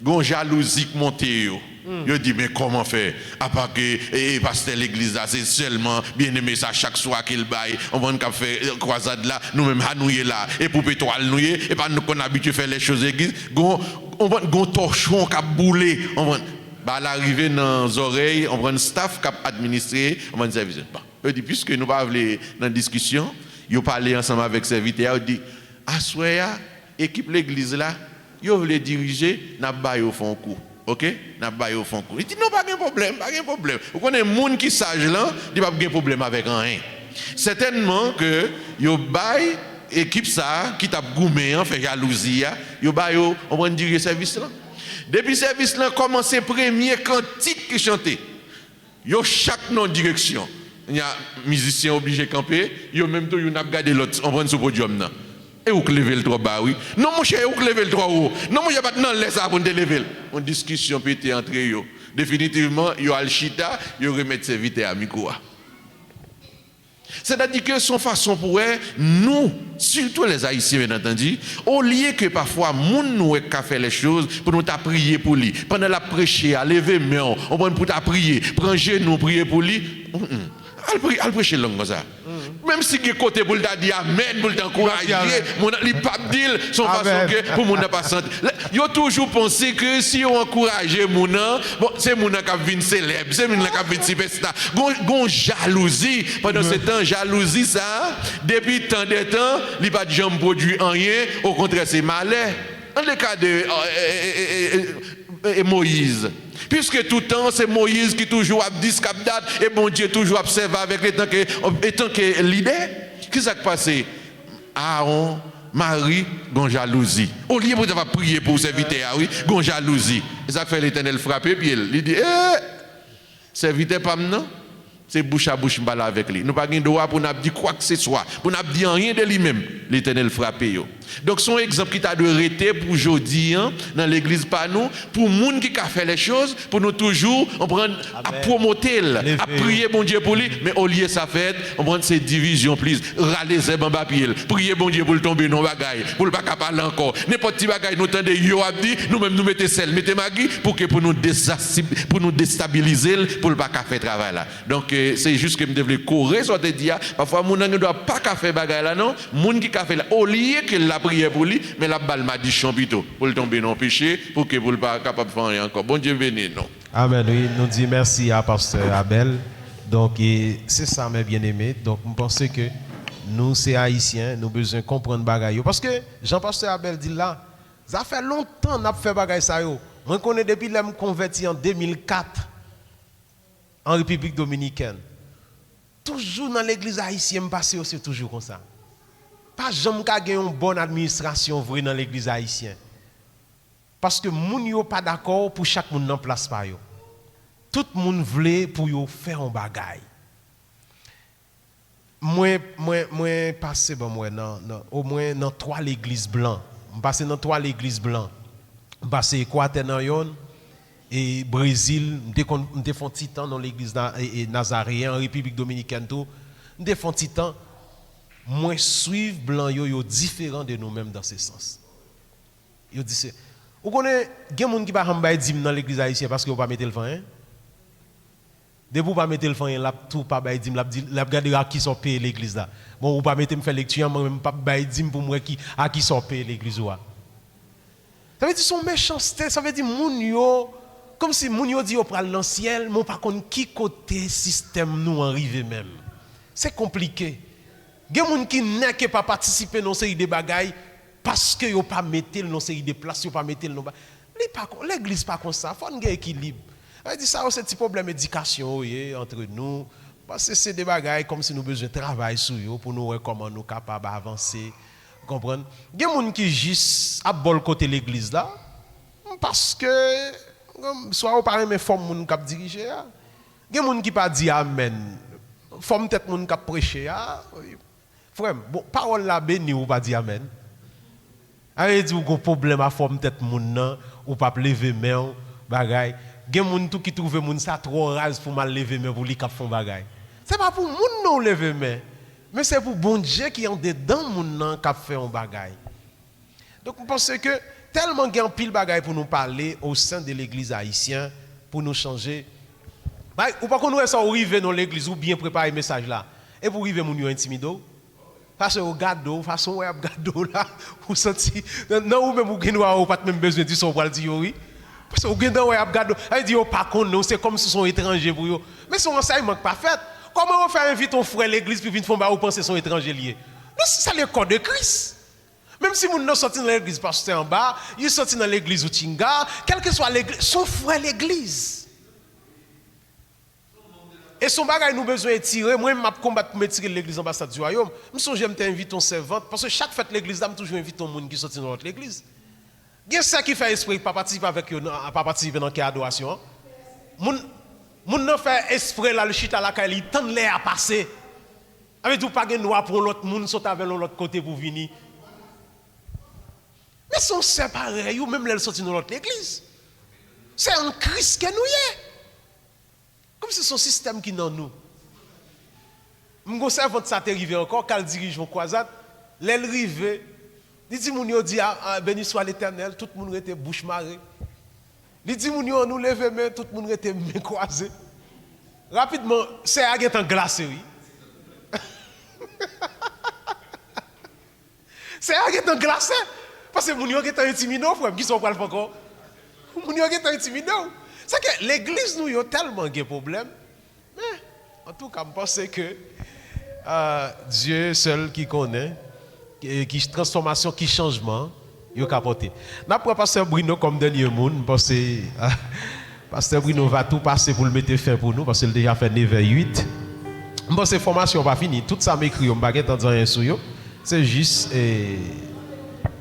Gon jalouzi k monte yo. Yo di, "Men kòman fè? Apa ke, e, e, pastè legliz la, se sèlman byeneme sa chak swa ke l bay, konprann, k ap fè, e, kwazad la, nou menm ha nou ye la, e pou petwal nou ye, e pa nou konn abitye fè les choses legliz." Gon, konprann, gon tòchon k ap boule, konprann. Ba la rive nan zòrèy, konprann, staff k ap administre, konprann, sèvis yo. Bon, yo di, piske nou pa vle nan diskisyon, yo pale ansanm avèk sèvitè a, yo di, "Aswè a, ekip legliz la, yo vle dirije, n ap ba yo fè yon kou. Oke? N ap ba yo fè yon kou." Li di, "Non, pa gen pwoblèm, pa gen pwoblèm." Ou konnen moun ki saj lan, li p ap gen pwoblèm avèk anyen. Sètènman ke yo bay ekip sa a, ki t ap goumen an, fè jalouzi a, yo ba yo, konprann, dirije sèvis lan. Depi sèvis lan kòmanse, premye kantik ki chante, yo chak nan yon direksyon. Kounye a, mizisyen oblije kanpe, yo menm tou, youn ap gade lòt, konprann, sou podyòm nan. "E ou k leve l twò ba, wi. Non, monchè, e ou k leve l twò wo. Non, monchè, pa t nan lè sa a pou n te leve l." Yon diskisyon pete antre yo. Definitivman, yo al chita, yo remèt sèvitè a mikwo a. Sètadi ke se yon fason pou wè nou, sitou les Haïtiens, byen antandi, olye ke pafwa moun nou wè k ka fè les choses, pou nou ta priye pou li. Pandan l ap preche a, leve men w, konprann, pou ta priye, pran jenou, priye pou li. Mm, mm. Al pri-, al preche lang konsa. Menm si gen kote pou l ta di amèn, pou l ta ankouraje moun nan, li p ap di l, se yon fason ke pou moun nan pa santi. Yo toujou panse ke si yo ankouraje moun nan, bon, se moun nan k ap vin selèb, se moun nan k ap vin sipèsta. Gon, gon jalouzi, pandan se tan, jalouzi sa a, depi tan dè tan, li pa t janm pwodui anyen, okontrè, se malè. An le ka de, e, e, e, e, e, e, Moyiz. Piske toutan, se Moyiz ki toujou ap di s k ap dat, e Bondye toujou ap sèvi avèk li etanke, etanke lidè. Kisa k pase? Aawon, Mari, gon jalouzi. Olye pou yo ta va priye pou sèvitè a, wi, gon jalouzi. E sa k fè Letènèl frape pye l. Li di, "E, sèvitè pa m nan, se bouch a bouch m pale avèk li. Nou pa gen dwa pou n ap di kwakseswa, pou n ap di anyen de li menm." Letènèl frape yo. Donk, se yon egzanp ki ta dwe rete pou jodi a, nan legliz pa nou, pou moun ki ka fè les choses, pou nou toujou, konprann, ap pwomote l, ap priye Bondye pou li, men olye sa fèt, konprann, se divizyon plis, rale zèb anba pye l, priye Bondye pou l tonbe nan bagay, pou l pa ka pale ankò. Nenpòt ti bagay nou tande yo ap di, nou menm nou mete sèl, mete magi, pou ke pou nou dezasib-, pou nou destabilize l, pou l pa ka fè travay la. Donk, e, se jis ke m te vle kore sa w te di a. Pafwa, moun nan gen dwa pa ka fè bagay la, non. Moun ki ka fè l la, olye ke l lapriyè pou li, men l ap ba l madichon pito, pou l tonbe nan peche, pou ke pou l pa kapab fè anyen ankò. Bondye beni nou. Amèn, wi. Nou di mèsi a pastè Abel. Donk, e, se sa, mes bien-aimés. Donk, m panse ke nou, se Ayisyen, nou bezwen konprann bagay yo. Paske, jan pastè Abel di l la, sa fè lontan n ap fè bagay sa yo. Mwen konnen depi lè m konvèti an de mil kat, an Repiblik Dominikèn. Toujou nan legliz ayisyen m pase yo, se toujou konsa. Pa janm ka gen yon bòn administrasyon vre nan legliz ayisyen. Paske moun yo pa dakò pou chak moun nan plas pa yo. Tout moun vle pou yo fè yon bagay. Mwen, mwen, mwen pase, ban m wè, nan, nan, omwen nan twa legliz blan. M pase nan twa legliz blan. M pase Ekwatè nan yonn, e Brezil, m te konn, m te fè yon ti tan nan legliz na-, e, e Nazareyen, an Repiblik Dominikèn tou. M te fè yon ti tan, mwen swiv blan yo, yo diferan de nou menm dans ce sens. Yo di se, ou konnen, gen moun ki pa janm bay dim nan legliz ayisyen paske yo pa mete l fè anyen. Depi w pa mete l fè anyen, l ap tou pa bay dim, l ap di, l ap gade a kisa w peye legliz la. Bon, ou pa mete m fè lekti an, mwen menm m p ap bay dim pou m wè ki, a kisa w peye legliz ou a. Sa vle di se yon mechanste, sa vle di moun yo, kòmsi moun yo di yo pral nan syèl, men w pa konn ki kote sistèm nou an rive menm. Se konplike. Gen moun ki nèke pa patisipe nan yon seri de bagay paske yo pa mete l nan yon seri de plas, yo pa mete l nan ba-, li pa kon, legliz pa konsa, fò n gen ekilib. Sa vle di sa yo se ti pwoblèm edikasyon yo ye antre nou. M panse se de bagay kòmsi nou bezwen travay sou yo pou nou wè kòman nou kapab avanse. Ou konprann? Gen moun ki jis ap bò l kote legliz la, paske swa yo pa renmen fòm moun k ap dirije a. Gen moun ki pa di amèn, fòm tèt moun k ap preche a. Frè m, bon, pawòl la beni w, ou pa di amèn. A vle di ou gon pwoblèm a fòm tèt moun nan, ou p ap leve men w, bagay. Gen moun tou ki twouve moun sa twò raz pou m al leve men pou li k ap fè yon bagay. Se pa pou moun nan w leve men, men se pou Bondye ki andedan moun nan k ap fè yon bagay. Donk, m panse ke tèlman gen anpil bagay pou nou pale o sen de legliz ayisyen, pou nou chanje. Bay, ou pa konn wè sa, ou rive nan legliz, ou byen prepare mesaj la. Epi ou rive, moun yo entimide w. Fason yo gade w, fason w wè y ap gade w la, ou santi, nan, nan ou menm ou gen dwa wè ou pa t menm bezwen di sa w pral di yo, wi. Paske ou gen dwa wè y ap gade w, sa vle di yo pa konnen w, se kòmsi se yon etranje pou yo. Men se yon ansèyman k pa fèt. Kòman yo fè envite yon frè legliz pou vin fè yon bagay ou panse se yon etranje l ye? Non, se le corps de Christ. Menm si moun nan sòti nan legliz pastè anba, li sòti nan legliz Uchinga, kèlkeswa legliz, se yon frè legliz. E se yon bagay nou bezwen etire. Mwen menm, m ap konbat pou m etire legliz Anbasad di Wayòm. M sonje m te envite yon sèvant, paske chak fèt legliz la, m toujou envite yon moun ki sòti nan lòt legliz. Gen sè ki fè espre pa patisipe avèk yo, nan, pa patisipe nan kè adorasyon an. Moun, moun nan fè espre l al chita lakay li, tann lè a pase. Sa vle di ou pa gen dwa pou yon lòt moun sot avè l yon lòt kote pou vini. Men se yon sè parèy ou, menm lè l sòti nan lòt legliz. Se an Kris ke nou ye. Kòmsi se yon sistèm ki nan nou. M gon sèvant sa te rive ankò, k al dirije yon kwazad. Lè l rive, li di moun yo di, a, a, Béni soit l'Éternel, tout moun rete bouch mare. Li di moun yo, an nou leve men, tout moun rete men kwaze. Rapidman, sè a gentan glase, wi. Sè a gentan glase. Paske moun yo gentan entimide w, frè m. Kisa w pral fè ankò? Moun yo gentan entimide w. Sa ke legliz nou yo tèlman gen pwoblèm. Men, antouka, m panse ke, ah, Dye sèl ki konnen, ki, ki transfòmasyon, ki chanjman yo ka pote. N ap pran pastè Bruno kòm dènye moun. M panse, ah, pastè Bruno va tou pase pou l mete fen pou nou, paske l deja fè nevè uit. M panse fòmasyon pa fini. Tout sa m ekri yo, m pa gentan di anyen sou yo. Se jis, e,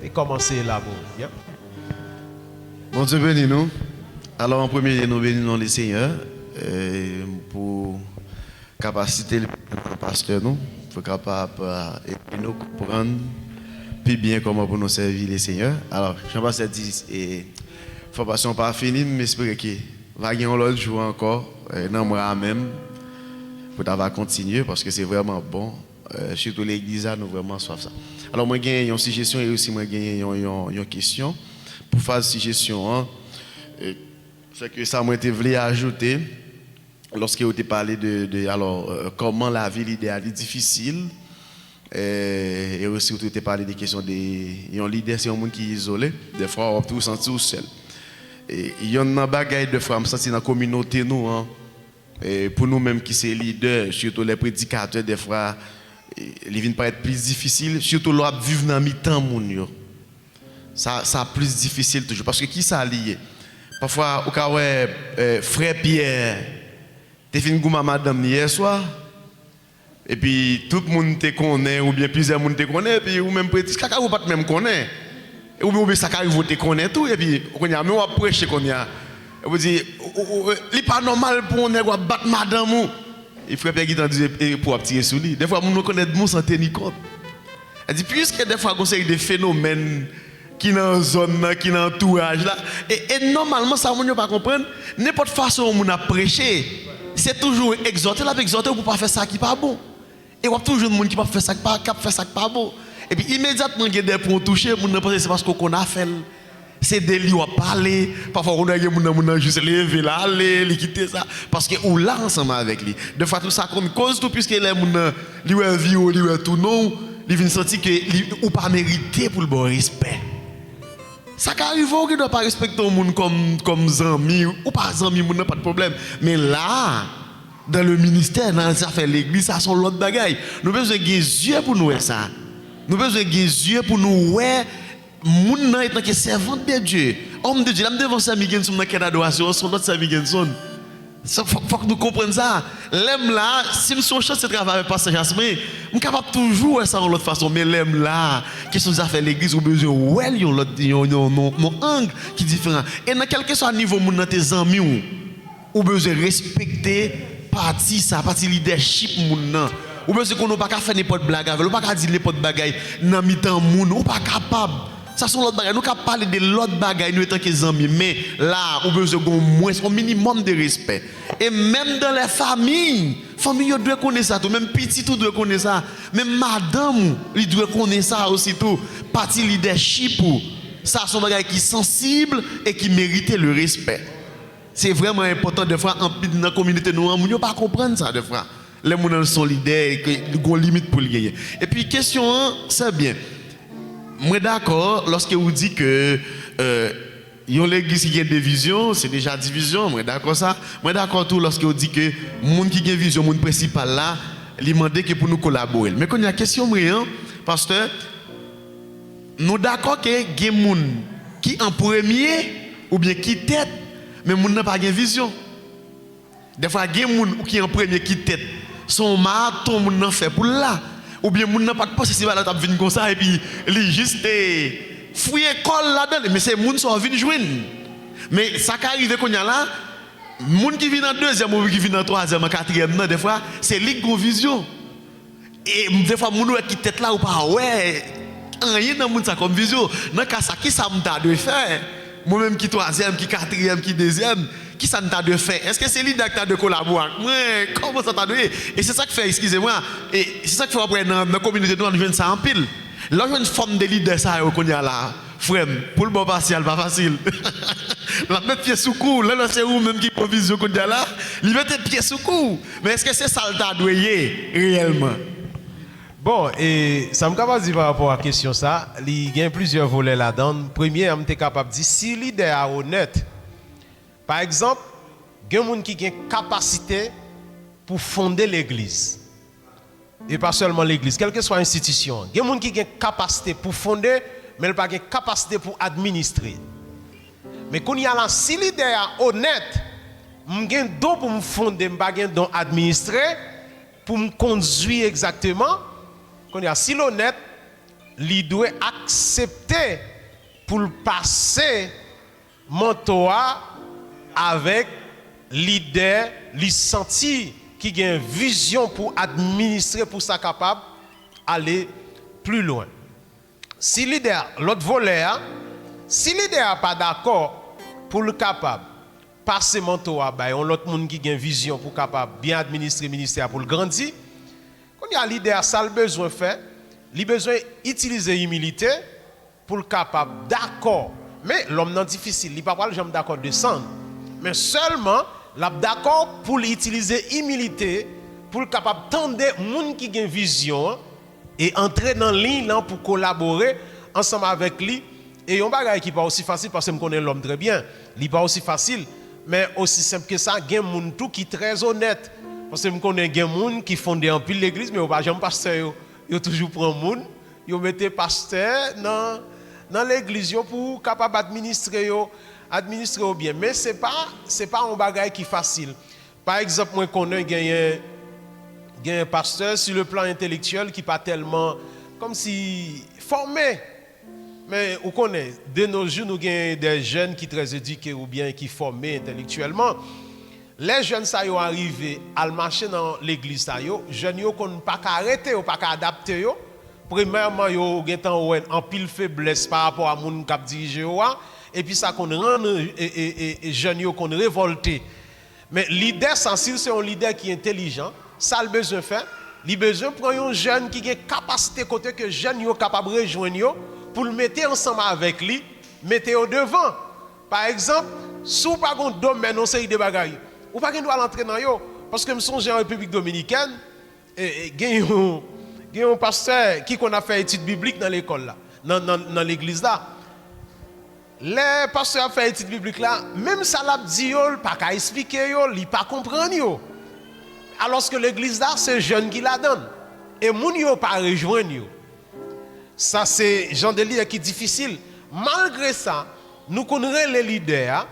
e kòmanse elabore. Yep. Bondye beni nou. Alò, an premye lye, nou beni non Lesenyè, e, pou kapasite li nan pastè nou, pou kapab, e, ede nou konprann pi byen kòman pou nou sèvi Lesenyè. Alò, jan pastè di, e, fòmasyon pa fini, m espere ke va gen yon lòt jou ankò, e, nan mwa a menm, pou ta va kontinye, paske se vrèman bon. E, sitou legliz la, nou vrèman swaf sa. Alò, mwen gen yon sijesyon e osi mwen gen yon, yon, yon kesyon pou faz sijesyon an. E, se ke sa mwen te vle ajoute, lòske ou te pale de, de, alò, e, kòman lavi lidè a li difisil, e, e osi ou te pale de kesyon de yon lidè, se yon moun ki izole. Dèfwa, w ap toujou santi w sèl. E, yonn nan bagay, dèfwa, m santi nan kominote nou an, e, pou nou menm ki se lidè, sitou lè predikatè, dèfwa, e, li vin parèt plis difisil, sitou lè w ap viv nan mitan moun yo. Sa, sa plis difisil toujou. Paske kisa li ye? Pafwa, ou ka wè, e, frè Pyè te fin goumen ak madanm li yèswa, epi tout moun te konnen, oubyen plizyè moun te konnen, epi ou menm predi-, sa ka rive ou pa t menm konnen. Oubyen, oubyen sa ka rive ou te konnen tou, epi kounye a, men w ap preche kounye a. Epi ou di, ou, ou, ou, li pa nòmal pou yon nèg w ap bat madanm ou. E frè Pyè gentan di, e, e pou w ap tire sou li. Dèfwa, moun rekonèt moun san teni kont. Sa di, piske dèfwa gon seri de fenomèn ki nan zòn nan, ki nan antouraj la, e, e nòmalman, sa moun yo pa konprann, nenpòt fason yon moun ap preche, se toujou egzòte l ap egzòte w pou w pa fè sa ki pa bon. E w ap toujou jwenn moun ki p ap fè sa k pa, k ap fè sa k pa bon. Epi imedyatman gen de pwen w touche, moun nan panse se paske w konn afè l. Se de li w ap pale. Pafwa, w konn wè gen moun nan, moun nan jis leve l ale, li kite sa. Paske ou la ansanm avèk li. Dèfwa, tou sa konn koz tou, piske lè moun nan, li wè vi w, li wè tounen w, li vin santi ke li, ou pa merite pou l ba w respè. Sa ka rive w gen dwa pa respekte yon moun kòm, kòm zanmi, ou pa zanmi moun nan, pa de pwoblèm. Men la, dans le ministère, nan zafè legliz, sa se yon lòt bagay. Nou bezwen gen zye pou nou wè sa. Nou bezwen gen zye pou nou wè moun nan etanke sèvant de Dye, homme de Dieu. La, m devan sè Migenson nan kè dadorasyon an, se yon lòt sè Migenson. Sa, fòk, fòk nou konprann sa. Lè m la, si m sou yon chantiye travay avèk pastè Jasmin, m kapab toujou wè sa yon lòt fason. Men lè m la, kesyon zafè legliz, ou bezwen wè l yon lòt, yon, yon, yon, yon ang ki diferan. E nan kèlkeswa nivo moun nan te zanmi w, ou bezwen respekte pati sa, pati lidèchip moun nan. Ou bezwen konnen w pa ka fè nenpòt blag avè l, ou pa ka di nenpòt bagay nan mitan moun, ou pa kapab. Sa se yon lòt bagay. Nou ka pale de lòt bagay, nou antanke zanmi, men la, ou bezwen gen omwens yon minimòm de respè. E menm dans les familles, fanmi yo dwe konnen sa tou. Menm pitit ou dwe konnen sa. Menm madanm ou, li dwe konnen sa osi tou. Pati lidèchip ou. Sa se yon bagay ki sansib e ki merite le respè. Se vrèman enpòtan, dèfwa, anpil nan kominote nou an, moun yo pa konprann sa, dèfwa. Lè moun nan se yon lidè, e ke li gon limit pou l genyen. Epi kesyon an, se byen. Mwen dakò lòske ou di ke, euh, yon legliz ki gen divizyon, se deja divizyon, mwen dakò sa. Mwen dakò tou lòske ou di ke moun ki gen vizyon, moun prensipal la, li mande ke pou nou kolabore l. Men kounye a, kesyon mwen an, pastè, nou dakò ke gen moun ki an premye oubyen ki tèt, men moun nan pa gen vizyon. Dèfwa, gen moun ki an premye ki tèt, se yon maraton moun nan fè pou l la. Oubyen moun nan pa t panse se bagay la t ap vin konsa, epi li jis te fouye kò l ladan l, men se moun sa w vin jwenn. Men sa ka rive kounye a la, moun ki vin an dezyèm oubyen ki vin an twazyèm, an katriyèm nan, dèfwa, se li ki gon vizyon. E dèfwa, moun ou wè ki tèt la, ou pa wè anyen nan moun sa kòm vizyon. Nan ka sa, kisa m ta dwe fè? Mwen menm ki twazyèm, ki katriyèm, ki dezyèm, kisa n ta dwe fè? Èske se lidè a ki ta dwe kolabore ak mwen? Kòman sa ta dwe ye? E se sa k fè, eskize mwen, e se sa k fè w ap wè nan, nan kominote nou an, nou jwenn sa anpil. Lè w jwenn fòm de lidè sa yo kounye a la, frè m, pou l ba w pase a, l pa fasil. L ap met pye sou kou w. Lè, lè se ou menm ki pran vizyon kounye a la, li mete pye sou kou w. Men èske se sa l ta dwe ye reyèlman? Bon, e sa m kapab di pa rapò a kesyon sa, li gen plizyè volè ladan l. Premye a, m te kapab di, si lidè a onèt, pa egzanp, gen moun ki gen kapasite pou fonde legliz. E pa sèlman legliz, kèlkeswa enstitisyon an. Gen moun ki gen kapasite pou fonde, men l pa gen kapasite pou administre. Men kounye a la, si lidè a onèt, m gen don pou m fonde, m pa gen don administre, pou m kondui egzakteman. Kounye a, si l onèt, li dwe aksepte pou l pase manto a avèk lidè li santi ki gen vizyon pou administre, pou sa kapab ale pli lwen. Si lidè a, lòt volè a, si lidè a pa dakò pou l kapab pase manto a bay yon lòt moun ki gen vizyon pou kapab byen administre ministè a, pou l grandi, kounye a, lidè a, sa l bezwen fè, li bezwen itilize imilite pou l kapab dakò. Men, lòm nan difisil, li pa pral janm dakò desann. Men sèlman, l ap dakò pou l itilize imilite pou l kapab tande moun ki gen vizyon an e antre nan liy lan pou kolabore ansanm avèk li. E yon bagay ki pa osi fasil, paske m konnen lòm trè byen, li pa osi fasil, men osi senp ke sa, gen moun tou ki trè onèt. Paske m konnen gen moun ki fonde anpil legliz, men yo pa janm pastè yo. Yo toujou pran moun, yo mete pastè nan, nan legliz yo pou kapab administre yo, administre yo byen. Men se pa, se pa yon bagay ki fasil. Pa egzanp, mwen konnen genyen, genyen pastè, sur le plan intellectuel, ki pa tèlman, kòmsi, fòme. Men, ou konnen, de nos jours, nou gen des jeunes ki trè edike oubyen ki fòme entèlektyèlman. Lè jèn sa yo arive al mache nan legliz sa yo, jèn yo konn pa ka rete, yo pa ka adapte yo. Premyèman, yo gentan wè anpil feblès pa rapò a moun k ap dirije yo a, epi sa konn rann, e, e, e, e jèn yo konn revòlte. Men lidè sa, si l se yon lidè ki entèlijan, sa l bezwen fè, li bezwen pran yon jèn ki gen kapasite kote ke jèn yo kapab rejwenn yo, pou l mete ansanm avèk li, mete yo devan. Pa egzanp, si w pa gen yon domèn, yon seri de bagay, ou pa gen dwa al antre nan yo. Paske m sonje an Repiblik Dominikèn, e, e, gen yon, gen yon pastè ki konn ap fè etid biblik nan lekòl la, nan, nan, nan legliz la. Lè pastè ap fè etid biblik la, menm sa l ap di yo, l pa ka esplike yo, li pa konprann yo. Alòske legliz la, se jèn ki ladan l. E moun yo pa rejwenn yo. Sa se jan de lidè ki difisil. Malgre sa, nou konn rele lidè a,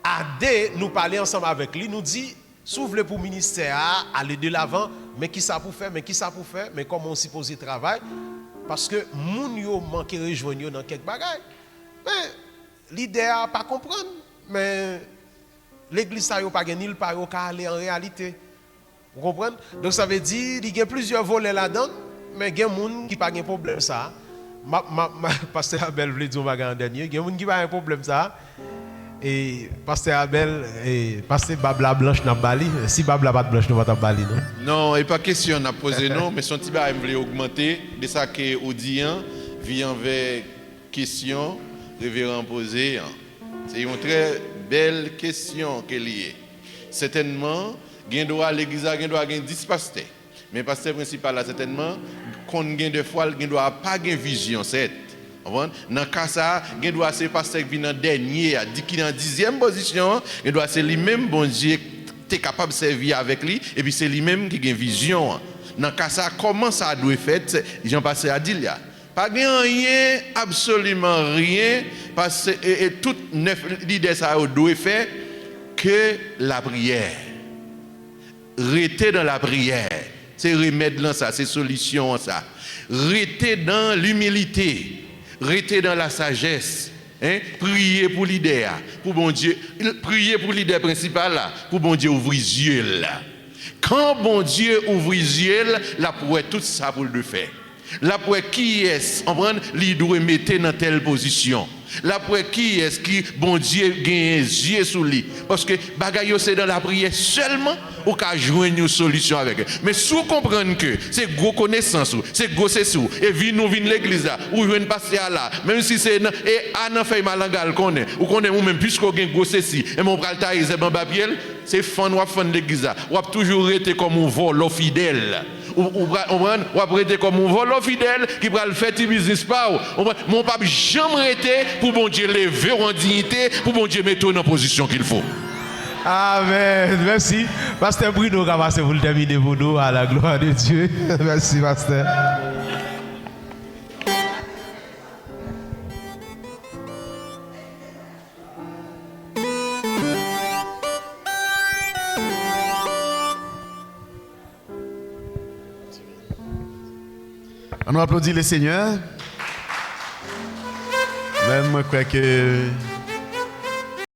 A de, nou pale ansanm avèk li, nou di, si w vle pou ministè a ale de lavan, men kisa pou fè, men kisa pou fè, men kòman w sipoze travay, paske moun yo manke rejwenn yo nan kèk bagay. Men lidè a pa konprann, men legliz sa yo pa gen nil pa yo ka ale an reyalite. Ou konprann? Donk sa vle di, li gen plizyè volè ladan l, men gen moun ki pa gen pwoblèm sa a. M ap, m ap, m ap, Pastè Abel vle di yon bagay an dènye. Gen moun ki pa gen pwoblèm sa a. E Pastè Abel, e, pase bab la blanch n ap ba li. Si bab la pa t blanch, nou pa t ap ba li, non. Non, e pa kesyon n ap poze, non, men se yon ti bagay m vle ogmante de sa ke ou di an, vin anvè kesyon reveran an poze an. Se yon trè bèl kesyon ke li ye. Sètènman, gen dwa legliz la gen dwa gen dis pastè. Men pastè prensipal la, sètènman, konn gen de fwa l gen dwa pa gen vizyon, sèt. Konprann? Nan ka sa a, gen dwa se pastè ki vin an dènye a, di ki nan dizyèm pozisyon an, gen dwa se li menm Bondye te kapab sèvi avèk li, epi se li menm ki gen vizyon an. Nan ka sa a, kòman sa dwe fèt, jan pastè a di l la. Pa gen anyen, absoliman ryen, paske, e, e tout nèf lidè sa yo dwe fè ke lapriyè. Rete nan lapriyè. Se remèd lan sa, se solisyon an sa. Rete nan limilite. Rete nan lasajès. Hein? Priye pou lidè a, pou Bondye. Priye pou lidè prensipal la, pou Bondye ouvri zye l. Kan Bondye ouvri zye l, l ap wè tout sa pou l dwe fè. L ap wè kiyès, konprann, li dwe mete nan tèl pozisyon. L ap wè kiyès ki Bondye genyen zye sou li. Paske bagay yo se nan lapriyè sèlman ou ka jwenn yon solisyon avèk yo. Men si w konprann ke se gwo konesans ou, se gwo sesi ou, e vin ou vin legliz la, ou jwenn pastè a la, menm si se nan, e a nan fèy malanga l konnen, ou konnen ou menm, piske w gen gwo sesi, enben w pral taye zèb anba pye l, se fann w ap fann legliz la. W ap toujou rete kòm yon vòlò fidèl. Ou, ou pral, w ap rete kòm yon vòlò fidèl ki pral fè ti biznis pa w. Ou pral, men w p ap janm rete pou Bondye leve w an diyite, pou Bondye mete w nan pozisyon qu'il faut. Amèn. Mèsi. Pastè Bruno ka pase pou l tèmine pou nou. À la gloire de Dieu. Mèsi, pastè. Ann nou aplodi Lesenyè. Men mwen kwè ke